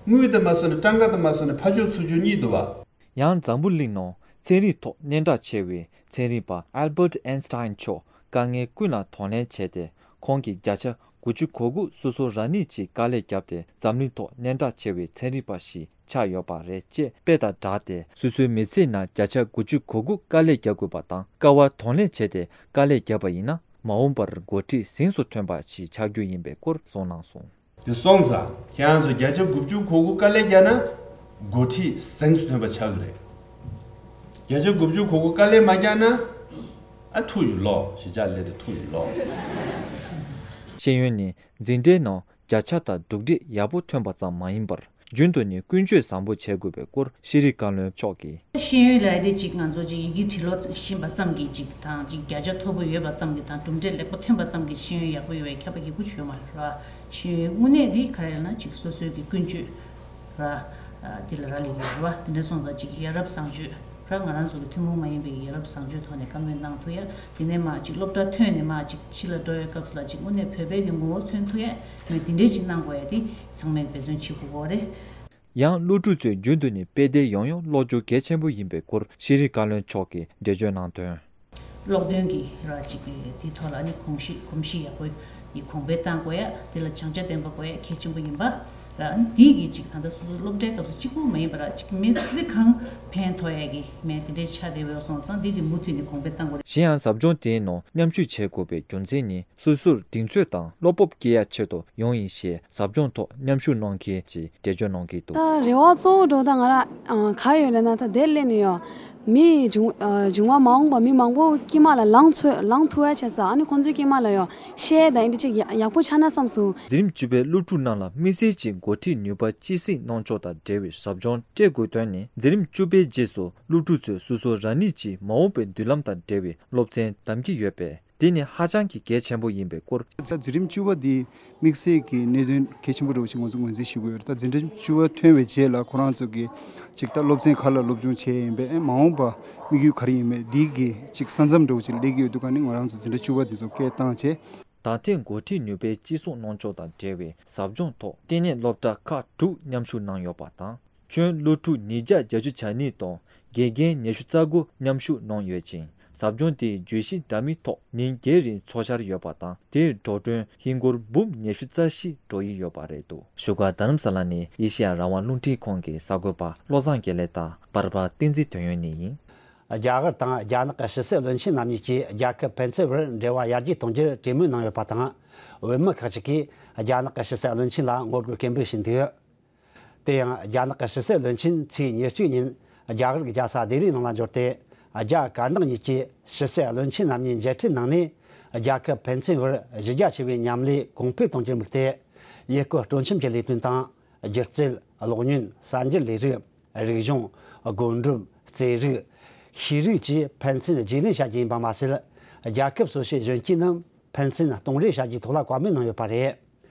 དངུལ་དེ་མ་བཟོ་ནས་སྤྲང་ཀ་དེ་མ་བཟོ་ནས་ཕར་ཕྱོགས་ཚུར་ཕྱོགས་གཉིས་འདུག་བ། ཡང་འཛམ་བུ་གླིང་ནང་ཚན་རིག་ཐོག་སྙན་གྲགས་ཆེ་བའི་ཚན་རིག་པ་Albert Einstein་མཆོག་དཀའ་ངལ་ཀུན་ལ་གདོང་ལེན་བྱས་ཏེ། ཁོང་གིས་བརྒྱ་ཆ་དགུ་བཅུ་གོ་དགུ་སོ་སོ་རང་ཉིད་ཀྱིས་དཀའ་ལས་བརྒྱབ་སྟེ། འཛམ་གླིང་ཐོག་སྙན་གྲགས་ཆེ་བའི་ཚན་རིག་པ་ཞིག་ཆགས་ཡོད་པ་རེད་ཅེས་དཔེ་དང་སྦྲགས་ཏེ། སོ་སོའི་མི་ཚེའི་ནང་བརྒྱ་ཆ་དགུ་བཅུ་གོ་དགུ་དཀའ་ལས་རྒྱག་དགོས་པ་དང་། དཀའ་བ་གདོང་ལེན་བྱས་ཏེ་དཀའ་ལས་བརྒྱབ་པ་ཡིན་ན། མ་འོངས་པར་འགོ་ཁྲིད་གཟེངས་སུ་ཐོན་པ་ཞིག་ཆགས་རྒྱུ་ཡིན་པའི་སྐོར་གསུངས་གནང་སོང་། དེ་སོང་ཙང་ཁྱེད་རང་ཚོ་བརྒྱ་ཆ་དགུ་བཅུ་གོ་དགུ་དཀའ་ལས་བརྒྱབ་ན་འགོ་ཁྲིད་གཟེངས་སུ་ཐོན་པ་ཆགས་ཀྱི་རེད། བརྒྱ་ཆ་དགུ་བཅུ་གོ་དགུ་དཀའ་ལས་མ་བརྒྱབ་ན། ཨ་ཐུག་ཡོད་ལོ། གཞིས་ཆགས་ལས་དེ་ཐུག་ཡོད་ལོ། ཤེས་ཡོན་ནི་འཛིན་གྲྭའི་ནང་བརྒྱ་ཆ་དང་གྲུབ་འབྲས་ཡག་པོ་ཐོན་པ་ཙམ་མ་ཡིན་པར། རྒྱུན་དུ་ནི་ཀུན་སྤྱོད་བཟང་པོ་བྱེད་དགོས་པའི་སྐོར་ཤེས་རིག་བཀའ་བློན་མཆོག་གིས། ཤེས་ཡོན་ལབ་ཡ་དེ་ཅིག་ང་ཚོ་ཅིག་ཡི་གེ་འབྲི་ཀློག་ཤེས་པ་ཙམ་གྱིས་ཅིག་དང་། ཅིག་བརྒྱ་ཆ་མཐོ་པོ་ཡོད་པ་ཙམ་གྱིས་དང་། གྲུབ་འབྲས་ལེགས་པོ་ཐོན་པ་ཙམ་གྱིས་ཤེས་ཡོན་ཡག་པོ་ཡོད་པའི་ཁྱབ་པ་ཡག་པོ་ཡོད་མ་རེད་བ། ཤེས་ཡོན་དངོས་གནས་དེ་ག་རེ་ལབ་ན། ཅིག་སོ་སོའི་གི་ཀུན་སྤྱོད་ར། དེ་ལ་རག་ལས་ཀྱི་རེད་བ། དེ་འདྲ་སོང་ཙང་ཅིག་ཡ་རབས་བཟང་སྤྱོད་ར། ང་རང་ཚོ་གི་ཐུན་མོང་མ་ཡིན་པའི་ཡ་རབས་བཟང་སྤྱོད་ཐོག་ནས་བཀའ་མོལ་གནང་ཐུབ་ཡ། དེ་ནས་མར་ཅིག་སློབ་གྲྭ་ཐོན་ནས་མར་ཅིག་ཕྱི་ལ་འགྲོ་བའི་སྐབས་སུ་ལ་ཅིག་དངོས་གནས་བོད་པའི་གི་ངོ་བོ་མཚོན་ཐུབ་ཡ། མོས་དེ་འདྲས་ཅིག་གནང་དགོས་ཡ་དེ་ཚང་མས་འབད་བརྩོན་བྱེད་དགོས་ཀྱི་རེད། ཡང་སློབ་ཕྲུག་ཚོས་རྒྱུན་དུ་ནི་དཔེ་དེབ་ཡོང་ཡོང་ཀློག་རྒྱུ་གལ་ཆེན་པོ་ཡིན་པའི་སྐོར་ཤེས་རིག་བཀའ་བློན་མཆོག་གིས་འགྲེལ་བརྗོད་གནང་དོན། ཀློག་འདོན་གྱི་ར་ཅིག་གི་དེའི་ཐོག་ལ་ནི་གོམས་གཤིས་གོམས་གཤིས་ཡག་པོ་ཡི་གོང་འཕེལ་གཏང་དགོས་ཡ། དེ་ལ་བྱང་ཆ་ལྡན་པ་དགོས་ཡ་གལ་ཆེན་པོ་ཡིན་པ་ར། འདི་གི་ཅིག་ད་ལྟ་སོ་སོ་སློབ་གྲྭའི་སྐབས་སུ་གཅིག་པུ་མ་ཡིན་པ་ར། ཅིག་མི་ཚེ་གང་ཕན་ཐོགས་ཡ་གི་མི་དེ་འདྲའི་ཆ་དེ་ཡོད་སོང་ཙང་། འདི་དེ་མུ་མཐུད་ནས་གོང་འཕེལ་གཏང་དགོས་རེད། གཞན་ཡང་ཟབ་སྦྱོང་དེའི་ནང་མཉམ་ཞུགས་བྱེད་དགོས་པའི་རྒྱུ་མཚན་ནི། སོ་སོར་གདེང་ཚོད་དང་བློ་སྤོབས་སྐྱེ་ཡ་ཆེད་དུ་ཡོང་ཡིན་ཞེས་ཟབ་སྦྱོང་ཐོག་མཉམ་ཞུགས་གནང་མཁན་གྱིས་འགྲེལ་བརྗོད་གནང་གི་འདུག་ད་རེ་བ་གཙོ་བོ་འགྲོ་ད་ང་རང་ག་ཡོད་ལབ་ན། ད་དེ་སླེབས་ནས་ཡོད་མི་འབྱུང་འབྱུང་བ་མ་འོངས་པ་མི་མང་པོ་དཀྱིལ་མ་ལ་ལངས་ཚུད་ལངས་ཐུབ་ཡ་བྱས་ཙང་། ཨ་ནི་ཁོང་ཚོའི་དཀྱིལ་མ་ལ་ཡོད་བཤད་ད་ཨེ་འདྲ་ཅིག་ཡག་པོ་ཆགས་ན་བསམ་སོང་། འཛིན་རིམ་བཅུ་པའི་སློབ་ཕྲུག་རྣམས་ལ་དམིགས་བསལ་གྱི་འགོ་ཁྲིད་ནུས་པ་སྐྱེད་སྲིང་གནང་ཕྱོགས་དང་འབྲེལ་བའི་ཟབ་སྦྱོང་སྤྲད་དགོས་དོན་ནི། འཛིན་རིམ་བཅུ་པའི་རྗེས་སུ་སློབ་ཕྲུག་ཚོས་སོ་སོ་རང་ཉིད་ཀྱི་མ་འོངས་པའི་མདུན་ལམ་དང་འབྲེལ་བའི་སློབ་ཚན་འདེམས་ཀྱི་ཡོད་པས། དེ་ནི་ཧ་ཅང་གི་གལ་ཆེན་པོ་ཡིན་པའི་སྐོར། ད་འཛིན་རིམ་བཅུ་པ་འདི་དམིགས་བསལ་གྱི་གནད་དོན་གལ་ཆེན་པོ་འདྲ་བོ་ཞིག་ང་ཚོ་ངོས་འཛིན་ཞུ་གི་ཡོད་རེད། ད་འཛིན་རིམ་བཅུ་པ་ཐོན་པའི་རྗེས་ལ་ཁོ་རང་ཚོ་གིས་ཅིག་ད་སློབ་ཚན་ག་ལ་སློབ་སྦྱོང་བྱས་ཡིན་པས། ཨེ་མ་འོངས་པ་དམིགས་ཡུལ་ག་རེ་ཡིན་མེད་འདི་གི་ཅིག་ས་མཚམས་འདྲ་བོ་ཅིག་སླེབས་ཀྱི་ཡོད་དུས་ག་ནི་ང་རང་ཚོ་འཛིན་གྲྭ་བཅུ་པ་འདི་ཚོ་སྐད་བཏང་བྱས། ད་ཐེངས་འགོ་ཁྲིད་ནུས་པའི་གཅེས་སྲུང་གནང་ཕྱོགས་དང་འབྲེལ་བའི་ཟབ་སྦྱོང་ཐོག་ལྟེ་གནས་སློབ་གྲྭ་ཁག་དྲུག་མཉམ་ཞུགས་གནང་ཡོད་པ་དང་། ཁྱོན་སློབ་ཕྲུག་ཉིས་བརྒྱ་བརྒྱད་ཅུ་གྱ་གཉིས་དང་དགེ་རྒན་ཉི་ཤུ་རྩ་དགུ་མཉམ་ཞུགས་གནང་ཡོད་ཅིང་། ཟབ་སྦྱོང་དེ་བརྗོད་གཞི་འདྲ་མིན་ཐོག་ཉིན་བརྒྱད་རིང་འཚོགས་འཆར་ཡོད་པ་དང་། དེའི་འགྲོ་གྲོན་ཧིན་སྒོར་འབུམ་ཉི་ཤུ་རྩ་བཞི་འགྲོ་ཡི་ཡོད་པ་རེད་འདུག་བཞུགས་སྒར་རྡ་རམ་ས་ལ་ནས་ཨེ་ཤེ་ཡ་རང་དབང་རླུང་འཕྲིན་ཁང་གི་གསར་འགོད་པ་བློ་བཟང་དགེ་ལེགས་དང་པར་པ་བསྟན་འཛིན་དོན་ཡོད་གཉིས་ཡིན། རྒྱ་གར་དང་རྒྱ་ནག་གི་ཕྱི་སྲིད་བློན་ཆེན་རྣམ་གཉིས་ཀྱིས་རྒྱལ་ཁབ་ཕན་ཚུན་བར་འབྲེལ་བ་ཡར་རྒྱས་གཏོང་རྒྱུར་གྲོས་མོལ་གནང་ཡོད་པ་དང་། བོད་མི་ཁག་ཅིག་གིས་རྒྱ་ནག་གི་ཕྱི་སྲིད་བློན་ཆེན་ལ་ངོ་རྒོལ་སྐད་འབོད་བྱས་འདུག་དེ་ཡང་རྒྱ་ནག་གི་ཕྱི་སྲིད་བློན་ཆེན་ཚེས་ཉེར་གཅིག་ཉིན་རྒྱ་གར་གྱི་རྒྱལ་ས་ལྡི་ལིའི་ནང་ལ་འབྱོར་ཏེ། རྒྱ་དཀར་ནག་གཉིས་ཀྱི་ཕྱི་སྲིད་བློན་ཆེན་རྣམ་གཉིས་མཇལ་འཕྲད་གནང་ནས། རྒྱལ་ཁབ་ཕན་ཚུན་བར་གཞི་རྒྱ་ཆེ་བའི་མཉམ་ལས་གོང་འཕེལ་གཏོང་རྒྱུར་དམིགས་ཏེ། ཡུལ་སྐོར་སྤྲོ་འཆམ་གྱི་ལས་དོན་དང་། སྒྱུ་རྩལ། གློག་བརྙན། གསར་འགྱུར་ལས་རིགས། རིག་གཞུང་། སྒོམ་སྒྲུབ། རྩེད་རིགས། ཤེས་རིག་བཅས་ཕན་ཚུན་རྒྱུས་ལོན་བྱ་རྒྱུ་ཡིན་པ་མ་ཟད། རྒྱལ་ཁབ་སོ་སོའི་གཞོན་སྐྱེས་རྣམས་ཕན་ཚུན་གཏོང་རེས་བྱ་རྒྱུའི་ཐོག་ལ་བཀའ་མོལ་གནང་ཡོད་པ་རེད།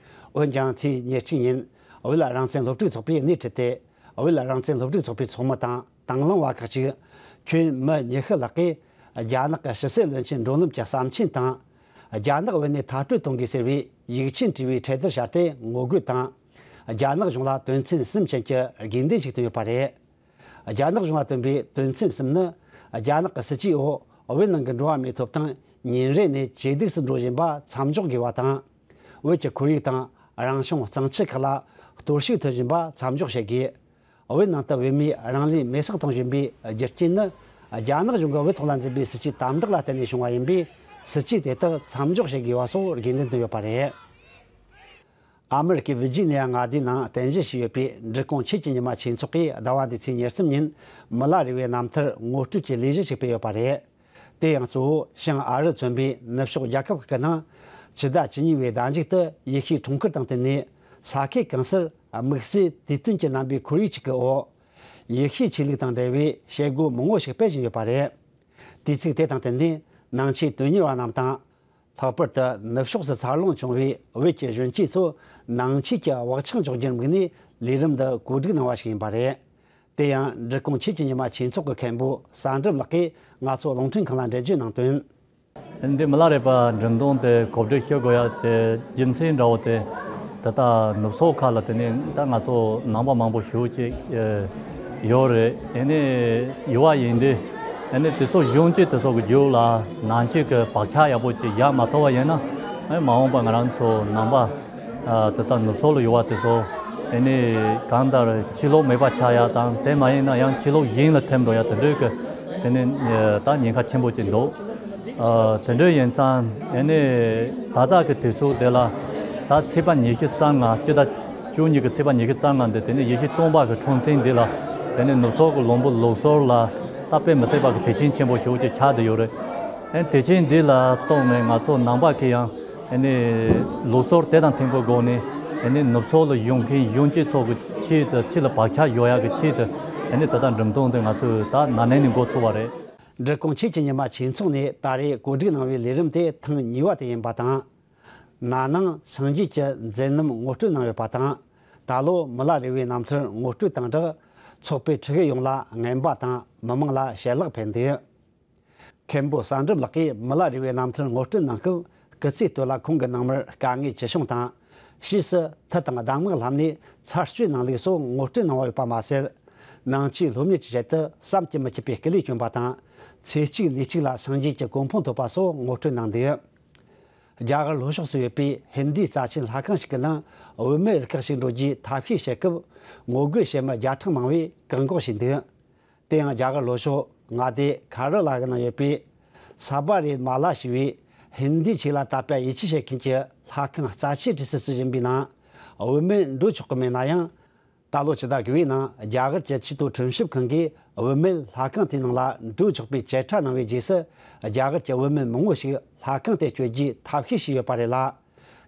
འོན་ཀྱང་ཚེས་ཉེར་གཅིག་ཉིན་བོད་རང་བཙན་སློབ་ཕྲུག་ཚོགས་པས་སྣེ་ཁྲིད་དེ། བོད་རང་བཙན་སློབ་ཕྲུག་ཚོགས་པའི་ཚོགས་མི་དང་དང་བླངས་པ་ཁག་ཅིག་ཁྱོན་མི་ཉི་ཤུ་ལྷག་གིས་རྒྱ་ནག་གི་ཕྱི་སྲིད་བློན་ཆེན་འགྲོ་ལམ་གྱི་ཟམ་ཆེན་དང་། རྒྱ་ནག་བོད་ནས་མཐར་སྐྲོད་གཏོང་དགོས་ཟེར་བའི་ཡིག་ཆེན་བྲིས་པའི་ཁྲལ་དར་ཤར་ཏེ་ངོ་རྒོལ་དང་། རྒྱ་ནག་གཞུང་ལ་དོན་ཚན་གསུམ་ཅན་གྱི་དགོས་འདུན་ཞིག་བཏོན་ཡོད་པ་རེད། རྒྱ་ནག་གཞུང་ལ་བཏོན་པའི་དོན་ཚན་གསུམ་ནི། རྒྱ་ནག་གི་སྲིད་ཇུས་འོག་བོད་ནང་གི་འགྲོ་བ་མིའི་ཐོབ་ཐང་ཉིན་རེ་ནས་ཇེ་སྡུག་ཏུ་འགྲོ་བཞིན་པ་མཚམས་འཇོག་དགོས་པ་དང་། བོད་ཀྱི་ཁོར་ཡུག་དང་རང་བྱུང་གཙང་ཆུ་ཁག་ལ་གཏོར་བཤིག་ཐེབས་བཞིན་པ་མཚམས་འཇོག་བྱེད་དགོས། བོད་ནང་དུ་བོད་མིའི་རང་ལུས་མེར་སྲེག་གཏོང་བཞིན་པའི་རྒྱུ་རྐྱེན་ནི། རྒྱ་ནག་གཞུང་གིས་བོད་ཐོག་ལ་འཛིན་པའི་སྲིད་ཇུས་དམ་དྲག་ལ་བརྟེན་ནས་བྱུང་བ་ཡིན་པས། སྲིད་ཇུས་དེ་དག་མཚམས་འཇོག་བྱེད་དགོས་པ་སོགས་དགོས་འདུན་བཏོན་ཡོད་པ་རེད། ཨ་མེ་རི་ཀའི་ཝི་ཇི་ནི་ཡ་མངའ་སྡེའི་ནང་རྟེན་གཞི་བྱས་ཡོད་པའི་འབྲི་གུང་ཁྱེད་ཀྱི་ཉི་མ་ཆོས་ཚོགས་ཀྱིས་ཟླ་བ་འདིའི་ཚེས་ཉེར་གསུམ་ཉིན་མི་ལ་རས་པའི་རྣམ་ཐར་ངོ་སྤྲོད་ཀྱི་ལས་གཞི་ཞིག་སྤེལ་ཡོད་པ་རེད། དེ་ཡང་གཙོ་བོ་བྱང་ཨ་རི་མཚོན་པའི་ནུབ་ཕྱོགས་རྒྱལ་ཁབ་ཁག་གི་ནང་ཕྱི་ཟླ་བཅུ་གཉིས་པའི་ཟླ་མཇུག་ཏུ་ཡེ་ཤུའི་འཁྲུངས་སྐར་དང་བསྟུན་ནས་ས་ཁུལ་གང་སར་དམིགས་བསལ་དུས་སྟོན་གྱི་རྣམ་པའི་ཁོར་ཡུག་ཅིག་གི་འོག་ཡེ་ཤུའི་ཆོས་ལུགས་དང་འབྲེལ་བའི་བྱེད་སྒོ་མང་པོ་ཞིག་སྤེལ་བཞིན་ཡོད་པ་རེད། དུས་ཚིགས་དེ་དང་བསྟུན་ནས་ནང་ཆོས་དོན་གཉེར་བ་རྣམས་དང་། ལྷག་པར་དུ་ནུབ་ཕྱོགས་སུ་འཚར་ལོངས་བྱུང་བའི་བོད་ཀྱི་གཞོན་སྐྱེས་ཚོ་ནང་ཆོས་ཀྱི་བག་ཆགས་འཇོག་རྒྱུར་དམིགས་ནས་ལས་རིམ་འདི་གོ་སྒྲིག་གནང་བ་ཞིག་ཡིན་པ་རེད། དེ་ཡང་འབྲི་གུང་ཁྱེད་ཀྱི་ཉི་མ་ཆོས་ཚོགས་ཀྱི་མཁན་པོ་གསར་འགྲུབ་ལགས་ཀྱིས་ང་ཚོ་རླུང་འཕྲིན་ཁང་ལ་འགྲེལ་བརྗོད་གནང་དོན། འདི་མི་ལ་རས་པ་འགྲེམས་སྟོན་དེ་གོ་སྒྲིག་ཞུ་དགོས་ཡ་དེ་རྒྱུ་མཚན་འདྲ་བོ་དེ། ད་ལྟ་ནུབ་ཕྱོགས་ཁག་ལ་དེ་ནས་ད་ང་ཚོ་ནང་པ་མང་པོ་ཞེ་པོ་ཅིག་ཡོད་རེད། ཨེ་ནས་ཡོད་པ་ཡིན་དུས། ཨེ་ནས་དེ་ཚོ་གཞོན་སྐྱེས་དེ་ཚོ་གི་རྒྱུད་ལ་ནང་ཆོས་ཀྱི་བག་ཆགས་ཡག་པོ་ཅིག་ཡར་མ་ཐོན་པ་ཡིན་ན། ཨེ་མ་འོངས་པ་ང་རང་ཚོ་ནང་པ་ཨ་དེ་ལྟར་ནུབ་ཕྱོགས་ལ་ཡོད་པ་དེ་ཚོ་ཨེ་ནས་གང་ལྟར་ཕྱི་ལོགས་མེད་པ་ཆགས་ཡ་དང་། དེ་མ་ཡིན་ན་ཡང་ཕྱི་ལོགས་གཞན་ལ་ཐིམ་འགྲོ་ཡ་དེ་འདྲའི་གི་དེ་ནས་ད་ཉེན་ཁ་ཆེན་པོ་ཅིག་འདུག་ཨ་དེ་འདྲ་ཡིན་ཙང་ཨེ་ནས་ད་ལྟ་གི་དུས་ཚོད་དེ་ལ་ད་ཚེས་པ་ཉི་ཤུ་རྩ་ལྔ། སྤྱི་ཟླ་བཅུ་གཉིས་ཀྱི་ཚེས་པ་ཉི་ཤུ་རྩ་ལྔ་འདི་དེ་ནས་ཡེ་ཤུ་སྟོན་པ་གི་འཁྲུངས་ཚེས་འདི་ལ་དེ་ནས་ནུབ་ཕྱོགས་ཀྱི་ལུང་པ་ལུགས་སྲོལ་ལ་ད་དཔེ་མི་སྲིད་པ་གི་དུས་ཆེན་ཆེན་པོ་ཞེ་པོ་ཅིག་ཆགས་བསྡད་ཡོད་རེད། ཨེ་དུས་ཆེན་འདི་ལ་གཏོགས་ནས་ང་ཚོ་ནང་པ་གི་ཡང་ཨེ་ནས་ལུགས་སྲོལ་དེ་དང་མཐུན་པའི་སྒོ་ནས་ཨེ་ནས་ནུབ་ཕྱོགས་ལ་བཞུགས་མཁན་གཞོན་སྐྱེས་ཚོ་གི་ཆེད་དུ་ཕྱི་ལ་བག་ཆགས་ཡོད་ཡག་གི་ཆེད་དུ་ཨེ་ནས་ད་ལྟ་འགྲེམས་སྟོན་འདི་ང་ཚོས་ད་ན་ནིང་ནས་འགོ་ཚུགས་པ་རེད། འབྲི་གུང་ཁྱེད་ཀྱི་ཉི་མ་ཆོས་ཚོགས་ནས་ད་རེས་གོ་སྒྲིག་གནང་བའི་ལས་རིམ་དེ་ཐེངས་གཉིས་པ་དེ་ཡིན་པ་དང་། ན་ནིང་སངས་རྒྱས་ཀྱི་མཛད་རྣམ་ངོ་སྤྲོད་གནང་ཡོད་པ་དང་། ད་ལོ་མི་ལ་རས་པའི་རྣམ་ཐར་ངོ་སྤྲོད་དང་སྦྲགས་ཚོགས་པའི་ཁྲི་ཤོད་ཡོངས་ལ་རྔན་པ་དང་མི་མང་ལ་ཞལ་ལག་ཕུལ་འདུག་མཁན་པོ་གསར་འགྲུབ་ལགས་ཀྱིས་མི་ལ་རས་པའི་རྣམ་ཐར་ངོ་སྤྲོད་གནང་སྐབས། སྐུ་ཚེའི་སྟོད་ལ་ཁོང་གི་ནང་མིར་དཀའ་ངལ་ཅི་བྱུང་དང་། ཕྱིས་སུ་མཐུ་དང་གདམས་ངག་ལྷབ་ནས་ཚར་གཅོད་གནང་ལུགས་སོགས་ངོ་སྤྲོད་གནང་བ་ཡོད་པ་མ་ཟད། ནང་ཆོས་སློབ་གཉེར་གྱི་ཆེད་དུ་བསམ་གྱིས་མི་ཁྱབ་པའི་སྐུ་ལས་བསྐྱོན་པ་དང་། ཚེ་གཅིག་ལུས་གཅིག་ལ་སངས་རྒྱས་ཀྱི་གོ་འཕང་ཐོབ་པ་སོགས་ངོ་སྤྲོད་གནང་འདུག་རྒྱ་གར་ལྷོ་ཕྱོགས་སུ་ཡོད་པའི་ཧིན་དིའི་རྩ་ཆེན་ལྷ་ཁང་ཞིག་གི་ནང་བུད་མེད་རུ་ཁག་ཞིག་འགྲོ་རྒྱུའི་ཐབས་ཤེས་བྱེད་སྐབས། ངོ་རྒོལ་བྱེད་མི་བརྒྱ་ཕྲག་མང་བས་བཀག་འགོག་བྱས་འདུག་དེ་ཡང་རྒྱ་གར་ལྷོ་ཕྱོགས་མངའ་སྡེ་ཁ་ར་ལ་གི་ནང་ཡོད་པའི་ས་བ་རི་མ་ལ་ཞེས་པའི་ཧིན་དིའི་ཆོས་ལ་དད་པ་ཡིད་ཆེས་བྱེད་མཁན་གྱི་ལྷ་ཁང་རྩ་ཆེའི་གྲས་སུ་ཟིན་བཞིན་པའི་ནང་བུད་མེད་འགྲོ་ཆོག་གི་མེད་ན་ཡང་། ད་ལོ་ཕྱི་ཟླ་དགུ་པའི་ནང་རྒྱ་གར་གྱི་ཆེས་མཐོའི་ཁྲིམས་ཞིབ་ཁང་གིས་བུད་མེད་ལྷ་ཁང་དེའི་ནང་ལ་འགྲོ་ཆོག་པའི་བཅད་ཁྲ་གནང་བའི་རྗེས་སུ། རྒྱ་གར་གྱི་བུད་མེད་མང་པོ་ཞིག་ལྷ་ཁང་དེར་བསྐྱོད་རྒྱུའི་ཐབས་ཤེས་བྱས་ཡོད་པ་རེད་ལ།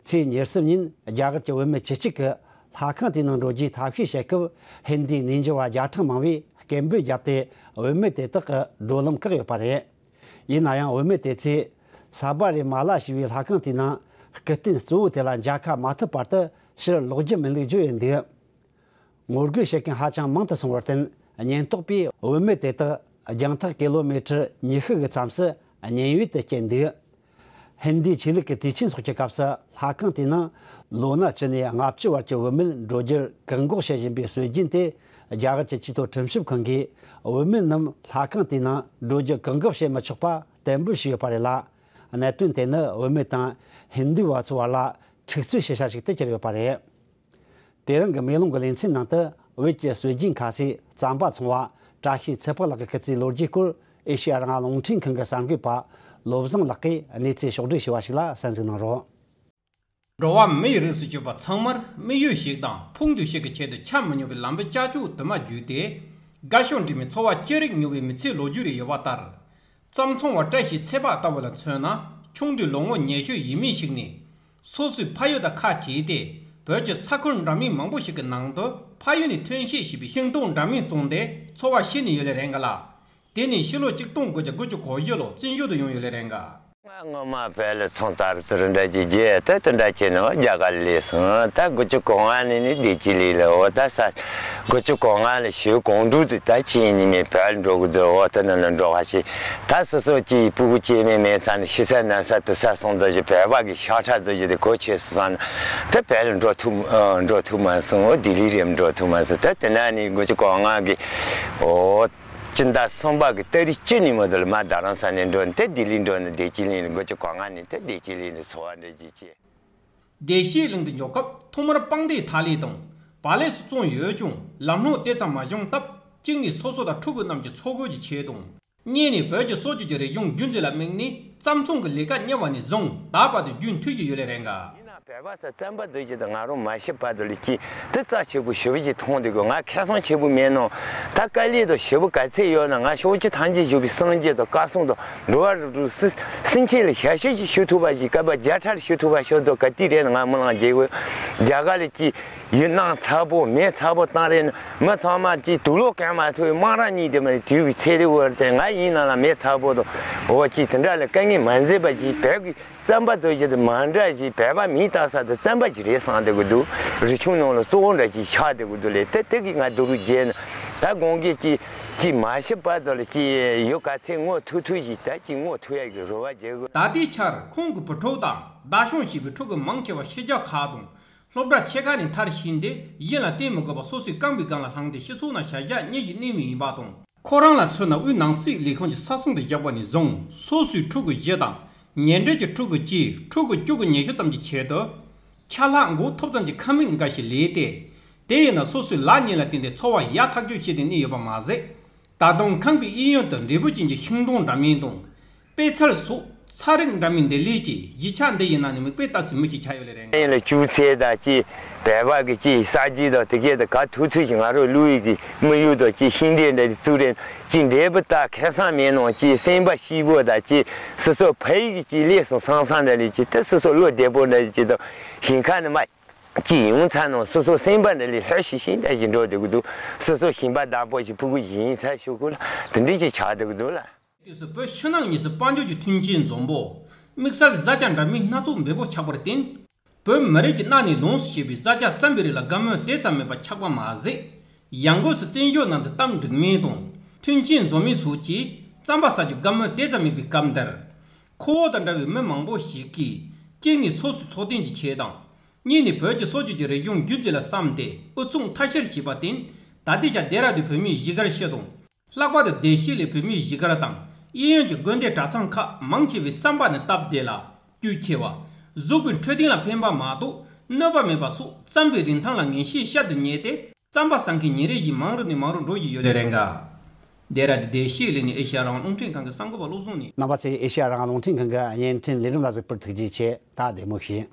ཚེས་ཉེར་གསུམ་ཉིན་རྒྱ་གར་གྱི་བུད་མེད་བཅུ་གཅིག་གིས་ལྷ་ཁང་དེའི་ནང་འགྲོ་རྒྱུའི་ཐབས་ཤེས་བྱེད་སྐབས། ཧིན་དིའི་ནས་འབྱོར་བ་བརྒྱ་ཕྲག་མང་བས་སྐད་འབོད་བརྒྱབ་སྟེ། བུད་མེད་དེ་དག་གི་འགྲོ་ལམ་བཀག་ཡོད་པ་རེད། ཡིན་ན་ཡང་བུད་མེད་དེ་ཚོས་ས་བ་རི་མ་ལ་ཞེས་པའི་ལྷ་ཁང་དེའི་ནང་སྐུ་རྟེན་གཙོ་བོ་དེ་ལ་མཇལ་ཁ་མ་ཐོབ་བར་དུ་ཕྱིར་ལོག་རྒྱུ་མིན་ལུགས་བརྗོད་ཡོད་འདུག་ངོ་རྒོལ་བྱེད་མཁན་ཧ་ཅང་མང་དུ་སོང་བར་བརྟེན། ཉེན་རྟོག་པས་བུད་མེད་དེ་དག་རྒྱང་ཐག་ཀི་ལོ་མི་ཊར་ཉི་ཤུ་གི་མཚམས་སུ་ཉེན་གཡོལ་དུ་བསྐྱལ་འདུག་ཧིན་དིའི་ཆོས་ལུགས་ཀྱི་དུས་ཆེན་སོགས་ཀྱི་སྐབས་སུ་ལྷ་ཁང་དེའི་ནང་ལོ་ན་བཅུ་ནས་ལྔ་བཅུ་བར་གྱི་བུད་མེད་འགྲོ་རྒྱུར་བཀག་འགོག་བྱེད་བཞིན་པའི་སྲོལ་རྒྱུན་དེ། རྒྱ་གར་གྱི་ཆེས་མཐོའི་ཁྲིམས་ཞིབ་ཁང་གིས་བུད་མེད་རྣམས་ལྷ་ཁང་དེའི་ནང་འགྲོ་རྒྱུ་བཀག་འགོག་བྱེད་མི་ཆོག་པ་གཏན་འབེབས་བྱས་ཡོད་པ་རེད་ལ། གནད་དོན་དེ་ནི་བུད་མེད་དང་ཧིན་དུའི་བར་ཚོའི་བར་ལ་འཁྲུག་རྩོད་བྱེད་བྱ་ཞིག་ཏུ་གྱུར་ཡོད་པ་རེད། དེ་རིང་གི་མེ་ལོང་གི་ལེ་ཚན་ནང་དུ། བོད་ཀྱི་སྲོལ་རྒྱུན་ཁ་ཤས་རྩམ་པ་ཚོང་བ་བཀྲ་ཤིས་ཚེ་དཔག་ལགས་ཀྱི་སྐུ་ཚེའི་ལོ་རྒྱུས་སྐོར། ཨེ་ཤེ་ཡ་རང་དབང་རླུང་འཕྲིན་ཁང་གི་གསར་འགོད་པ་བློ་བཟང་ལགས་ཀྱིས་གནས་ཚུལ་ཕྱོགས་བསྒྲིགས་ཞུ་བ་ཞིག་ལ་གསན་གཟིགས་གནང་རོགས། འགྲོ་བ་མིའི་རིགས་སུ་གྱུར་པ་ཚང་མར་དམིགས་ཡུལ་ཞིག་དང་ཕུགས་འདུན་ཞིག་གི་ཆེད་དུ་འཁྱམས་མི་ཉོག་པའི་ལམ་བུ་ལྕགས་ཀྱོག་དུ་མ་བརྒྱུད་དེ། དགའ་ཤོས་འདྲེས་མའི་འཚོ་བ་ཅི་རིགས་མྱོང་བའི་མི་ཚེའི་ལོ་རྒྱུས་རེ་ཡོད་པ་ལྟར། རྩམ་ཚོང་བ་བཀྲ་ཤིས་ཚེ་དཔག་ལྟ་བུ་ལ་མཚོན་ན། ཆུང་དུས་ལོ་ངོ་ཉི་ཤུ་ཡས་མས་ཤིག་ནས། སོ་སོའི་ཕ་ཡུལ་དང་ཁ་གྱེས་ཏེ། བོད་ཀྱི་ས་ཁུལ་འདྲ་མིན་མང་པོ་ཞིག་གི་ནང་དུ་ཕ་ཡུལ་ནས་ཐོན་སྐྱེད་བྱས་པའི་ཤིང་ཏོག་འདྲ་མིན་བཙོངས་ཏེ་འཚོ་བ་བྱས་ནས་ཡོད་ལེ་རེད་འགའ་ལ། དེ་ནས་ཕྱི་ལོ་ཆིག་སྟོང་དགུ་བརྒྱ་དགུ་བཅུ་གོ་བཞི་ལོ་བཙན་བྱོལ་དུ་ཡོང་ཡོད་ལེ་རེད་འགའ། ང་སྔོན་མ་བལ་ཚོང་ཙར་ཙུར་འདྲ་ཅིག་བརྒྱབ་ད་དེ་འདྲ་བྱས་ནས་རྒྱ་གར་ལ་སླེབས་སོང་། ད་དགུ་བཅུ་གོ་ལྔ་ནས་ནི་བདེ་སྐྱིད་གླིང་ལ། འོ་ད་ས་དགུ་བཅུ་གོ་ལྔ་ལ་ཞོགས་གུང་དྲོ་དུ་ད་ཕྱི་ཉིན་མོ་བལ་འགྲོ་དགོས་ཚོད། འོ་ད་ནང་ལ་འགྲོ་བ་ཞིག་ད་སོ་སོ་ཀྱི་སྤུ་གུ་སྐྱེ་དམན་མེད་ཙང་ནི་ཤི་ས་ན་ས་དུ་ས་སོང་ཚོད་ཀྱི་བལ་བ་གི་ཤ་ཁྲག་ཚོད་ཀྱི་དེ་གོ་ཆོད་སོང་ཙང་ནི་ད་བལ་འགྲོ་ཐུབ་འགྲོ་ཐུབ་མ་སོང་། འོ་ལྡི་ལི་རེམ་འགྲོ་ཐུབ་མ་སོང་། ད་དེ་ན་ནི་དགུ་བཅུ་གོ་ལྔ་གི་འོ། སྤྱི་ཟླ་གསུམ་པ་གི་ཏ་རིག་བཅུ་ནས་མོ་དེ་ལ་མ་རྡ་རམ་ས་ནས་འགྲོ་ནས་དེ་ལྡི་ལི་འགྲོ་ནས་བདེ་སྐྱིད་གླིང་ལ་དགུ་བཅུ་གོ་ལྔ་ནས་དེ་བདེ་སྐྱིད་གླིང་ལ་འཚོ་བ་འདྲ་ཅིག་བྱས། བདེ་སྐྱིད་གླིང་དུ་འབྱོར་སྐབས་ཐོག་མར་སྤང་སྡེའི་ཐ་ལི་དང་བལ་ལས་སུ་བཙོངས་ཡོད་ཀྱང་ལམ་ལྷོང་དེ་ཙམ་མ་བྱུང་སྟབས་གཅིག་ནས་སོ་སོ་དང་ཕྲུ་གུ་རྣམས་ཀྱི་འཚོ་གོས་ཀྱི་ཆེད་དང་། གཉིས་ནས་བོད་ཀྱི་སྲོལ་རྒྱུན་གྱི་རིག་གཞུང་སྒྱུ་རྩལ་ལ་དམིགས་ནས་རྩམ་ཚོང་གི་ལས་ཀ་གཉེར་བ་ནས་བཟུང་ད་བར་དུ་རྒྱུན་མཐུད་ཀྱི་ཡོད་ལེ་རེད་འགའ། ཡིན་ན་བོད་པ་ས་རྩམ་པ་བཟོ་རྒྱུ་དང་ང་རང་མ་ཤི་བར་དུ་ལ་ཅི་དེ་རྩ་ཆེ་པོ་ཞེ་པོ་ཅིག་མཐོང་འདུག་གི། ང་ཁེ་བཟང་ཆེ་པོ་མེད་ནོ། ད་དཀའ་ལས་དང་ཞེ་པོ་ག་ཚད་ཡོད་ན་ང་ཕྱོགས་བཅུ་ཐམས་ཅད་བཞུགས་པའི་སངས་རྒྱས་དང་བསྐལ་བཟང་དང་འགྲོ་བ་རིགས་དྲུག་སེམས་ཅན་ལ་ཞབས་ཞུ་ཅིག་ཞུ་ཐུབ་པ་ཞིག་སྐལ་པ་བརྒྱ་ཕྲག་ཞུ་ཐུབ་པ་ཤོག་ཚོ་ག་དུས་རེད་ན་ང་མི་ལང་རྒྱལ་བོ་རྒྱ་གར་ལ་ཅི། ཡིན་ནང་ཚ་པོ་མེ་ཚ་པོ་བཏང་རེད་ན་མི་ཚང་མ་ཅིག་དུག་ལོག་གང་མ་ཐུབ་དམག་ར་གཉིས་དེ་མ་དུས་ཚེ་དེ་བར་དེ་ང་ཡིན་ནང་ལ་མེ་ཚ་པོ་དང་འོ་ཅིག་དེ་འདྲ་ལ་དཀའ་ངལ་མ་མཛད་པ་ཅིག་བོད་ཀྱི་རྩམ་པ་ཚོ་ཞིག་དེ་མ་འདྲ་ཞིག་བོད་པ་མིང་བཏགས་ས་དེ་རྩམ་པ་ཅིག་རེད་བསམ་བསྡད་གི་འདུག་རི་ཆུང་ནང་ལ་གཙོ་བོ་འདྲ་ཅིག་ཆགས་བསྡད་གི་འདུག་ལས་དེ་དེ་གི་ང་སྡུག་རུས་རྒྱས་ན་ད་དགོང་གི་ཅིག་ཅིག་མ་ཤི་བར་དུ་ལ་ཅིག་ཡོད་ག་ཚད་ངོ་ཐུག་ཐུག་ཞིག་ད་ཅིག་ངོ་ཐུག་ཡ་གི་རོ་བ་རྒྱག་གི། ད་ལྟའི་ཆར་ཁོང་གི་བུ་ཕྲུག་དང་ཟླ་གཞོན་ཞེས་པའི་ཕྲུ་གུ་མང་ཆེ་བ་ཕྱི་རྒྱལ་ཁག་དང་། སློབ་གྲྭ་ཆེ་ཁག་ནས་མཐར་ཕྱིན་ཏེ་གཞན་ལ་བརྟེན་མི་དགོས་པར་སོ་སོའི་རྐང་པའི་སྒང་ལ་ལྷུང་སྟེ་སྤྱི་ཚོགས་ནང་བྱ་གཞག་གཉེར་གྱི་གནས་མི་ཡིན་པ་དང་། ཁོ་རང་ལ་མཚོན་ན་དབུས་ནང་སྲིད་ལས་ཁུངས་ཀྱི་ས་ཚོང་དུ་བཞག་པ་ནས་བཟུང་སོ་སོའི་ཕྲུ་གུ་བཞི་དང་ཉེ་འབྲེལ་གྱི་ཕྲུ་གུ་བཅས་ཕྲུ་གུ་བཅུ་དགུ་ཉི་ཤུ་ཙམ་གྱི་ཆེད་དུ་ཆ་ལག་མགོ་ཐོབ་ཙམ་གྱི་ཁང་མིག་འགའ་ཞིག་ལས་ཏེ། དེ་ཡིན་ན་སོ་སོའི་ལག་གཉིས་ལ་བརྟེན་ཏེ་འཚོ་བ་ཡག་ཐག་ཆོད་བྱས་ཏེ་གནས་ཡོད་པ་མ་ཟད། ད་དུང་ཁང་པའི་གཡས་གཡོན་དུ་འབྲས་བུ་ཅན་གྱི་ཤིང་སྡོང་འདྲ་མིན་དང་། པད་ཚལ་སོགས་ཚ་རིགས་འདྲ་མིན་འདི་ལས་ཀྱི་གཞིས་ཆགས་འདི་ཡི་ནང་ནས་མིག་དཔེ་ལྟ་སའི་མི་ཞིག་ཆགས་ཡོད་ལེ་རེད། ཡིན་ལ་ཅུང་ཟད་ད་ཅི་བལ་བ་གི་ཅི་ས་རྒྱུ་དང་དེ་གས་དང་ག་ཐུག་ཐུག་ཞིག་ང་རང་ལུས་ཡི་གི་མི་ཡུལ་དང་ཅི་ཤིང་འབྲས་འདྲ་ཅིག་བཙུགས་རེད། ཅི་འབྲས་བུ་ད་ཁེ་བཟང་མེད་ནོ། ཅི་སེམས་པ་སྐྱིད་པོ་ད་ཅི་སོ་སོ་ཕ་ཡི་གི་ཅི་ལས་སོང་སང་སང་འདྲ་ལས་ཅི་ད་སོ་སོ་བློ་བདེ་པོ་འདྲ་ཅི་དང་ཞིང་ཁ་ནས་མ། ཅི་ཡོང་ཚར་ནང་སོ་སོ་སེམས་པ་འདི་ལས་ལྷོད་ཤིག་ཤིག་འདྲ་ཞིག་འགྲོ་བསྡད་ཀྱི་འདུག་སོ་སོ་ཞིང་པ་བདག་པོ་ཞིག་ཕྲུ་གུ་ཞིག་ཡིན་ཚར་ཞུ་དགོས་ལ་དེ་འདྲ་ཞིག་ཆགས་བསྡད་ཀྱི་འདུག་ལ། དུས་སུ་བོད་ཕྱི་ནང་གཉིས་སུ་དཔལ་འབྱོར་གྱི་མཐུན་རྐྱེན་འཛོམས་པོ། དམིགས་བསལ་བཟའ་བཅའ་འདྲ་མིན་སྣ་ཚོགས་འབེལ་པོ་ཆགས་པར་བརྟེན། བོད་མི་རིགས་ཀྱི་སྣ་ནས་ལོངས་སུ་སྤྱོད་པའི་བཟའ་བཅའ་རྩམ་པའི་རིགས་ལ་དགའ་མོས་དེ་ཙམ་མེད་པ་ཆགས་པ་མ་ཟད། ཡང་སྒོས་སུ་བཙན་བྱོལ་ནང་དུ་གཏམ་འགྲིག་མིན་དང་། མཐུན་རྐྱེན་འཛོམས་མིན་སོགས་ཀྱིས་རྩམ་པ་ཟ་རྒྱུ་དགའ་མོས་དེ་ཙམ་མེད་པའི་སྐབས་འདིར། ཁོ་བོ་དང་འདྲ་བའི་མི་མང་པོ་ཞིག་གིས་གཅིག་ནས་སོ་སོའི་འཚོ་རྟེན་གྱི་ཆེད་དང་། གཉིས་ནས་བོད་ཀྱི་སྲོལ་རྒྱུན་གྱི་རིག་གཞུང་སྒྱུ་རྩལ་ལ་བསམ་སྟེ་དབུ་ཚུགས་མཐའ་བཤེར་བྱས་པར་བརྟེན། ད་ལྟའི་ཆར་ལྡེ་ར་ལྡུན་བོད་མིའི་གཞིས་སྒར་ཕྱི་དང་། ལྷག་པར་དུ་བདེ་སྐྱིད་གླིང་བོད་མིའི་གཞིས་སྒར་དང་གཡས་གཡོན་གྱི་དགོན་སྡེ་གྲྭ་ཚང་ཁག་མང་ཆེ་བས་རྩམ་པ་ནི་སྟབས་བདེ་ལ་སྤུས་ཆེ་བ། གཟུགས་པོའི་འཕྲོད་བསྟེན་ལ་ཕན་པ་མ་གཏོགས་གནོད་པ་མེད་པ་སོགས་རྩམ་པའི་རིན་ཐང་ལ་ངེས་ཤེས་བཤད་དུ་ཉེ་སྟེ། རྩམ་པ་ཟ་མཁན་ཉིན་རེ་བཞིན་མང་རུ་ནས་མང་རུ་འགྲོ་བཞིན་ཡོད་ལེ་རེད་འགའ། ལྡེ་ར་ལྡུན་བདེ་སྐྱིད་གླིང་ནས་ཨེ་ཤེ་ཡ་རང་དབང་རླུང་འཕྲིན་ཁང་གི་གསར་འགོད་པ་བློ་བཟང་ནས། རྣམ་པ་ཚོས་ཨེ་ཤེ་ཡ་རང་དབང་རླུང་འཕྲིན་ཁང་གི་བརྙན་འཕྲིན་ལས་རིམ་ལ་གཟིགས་པར་ཐུགས་རྗེ་ཆེ། ད་བདེ་མོ་བྱོས།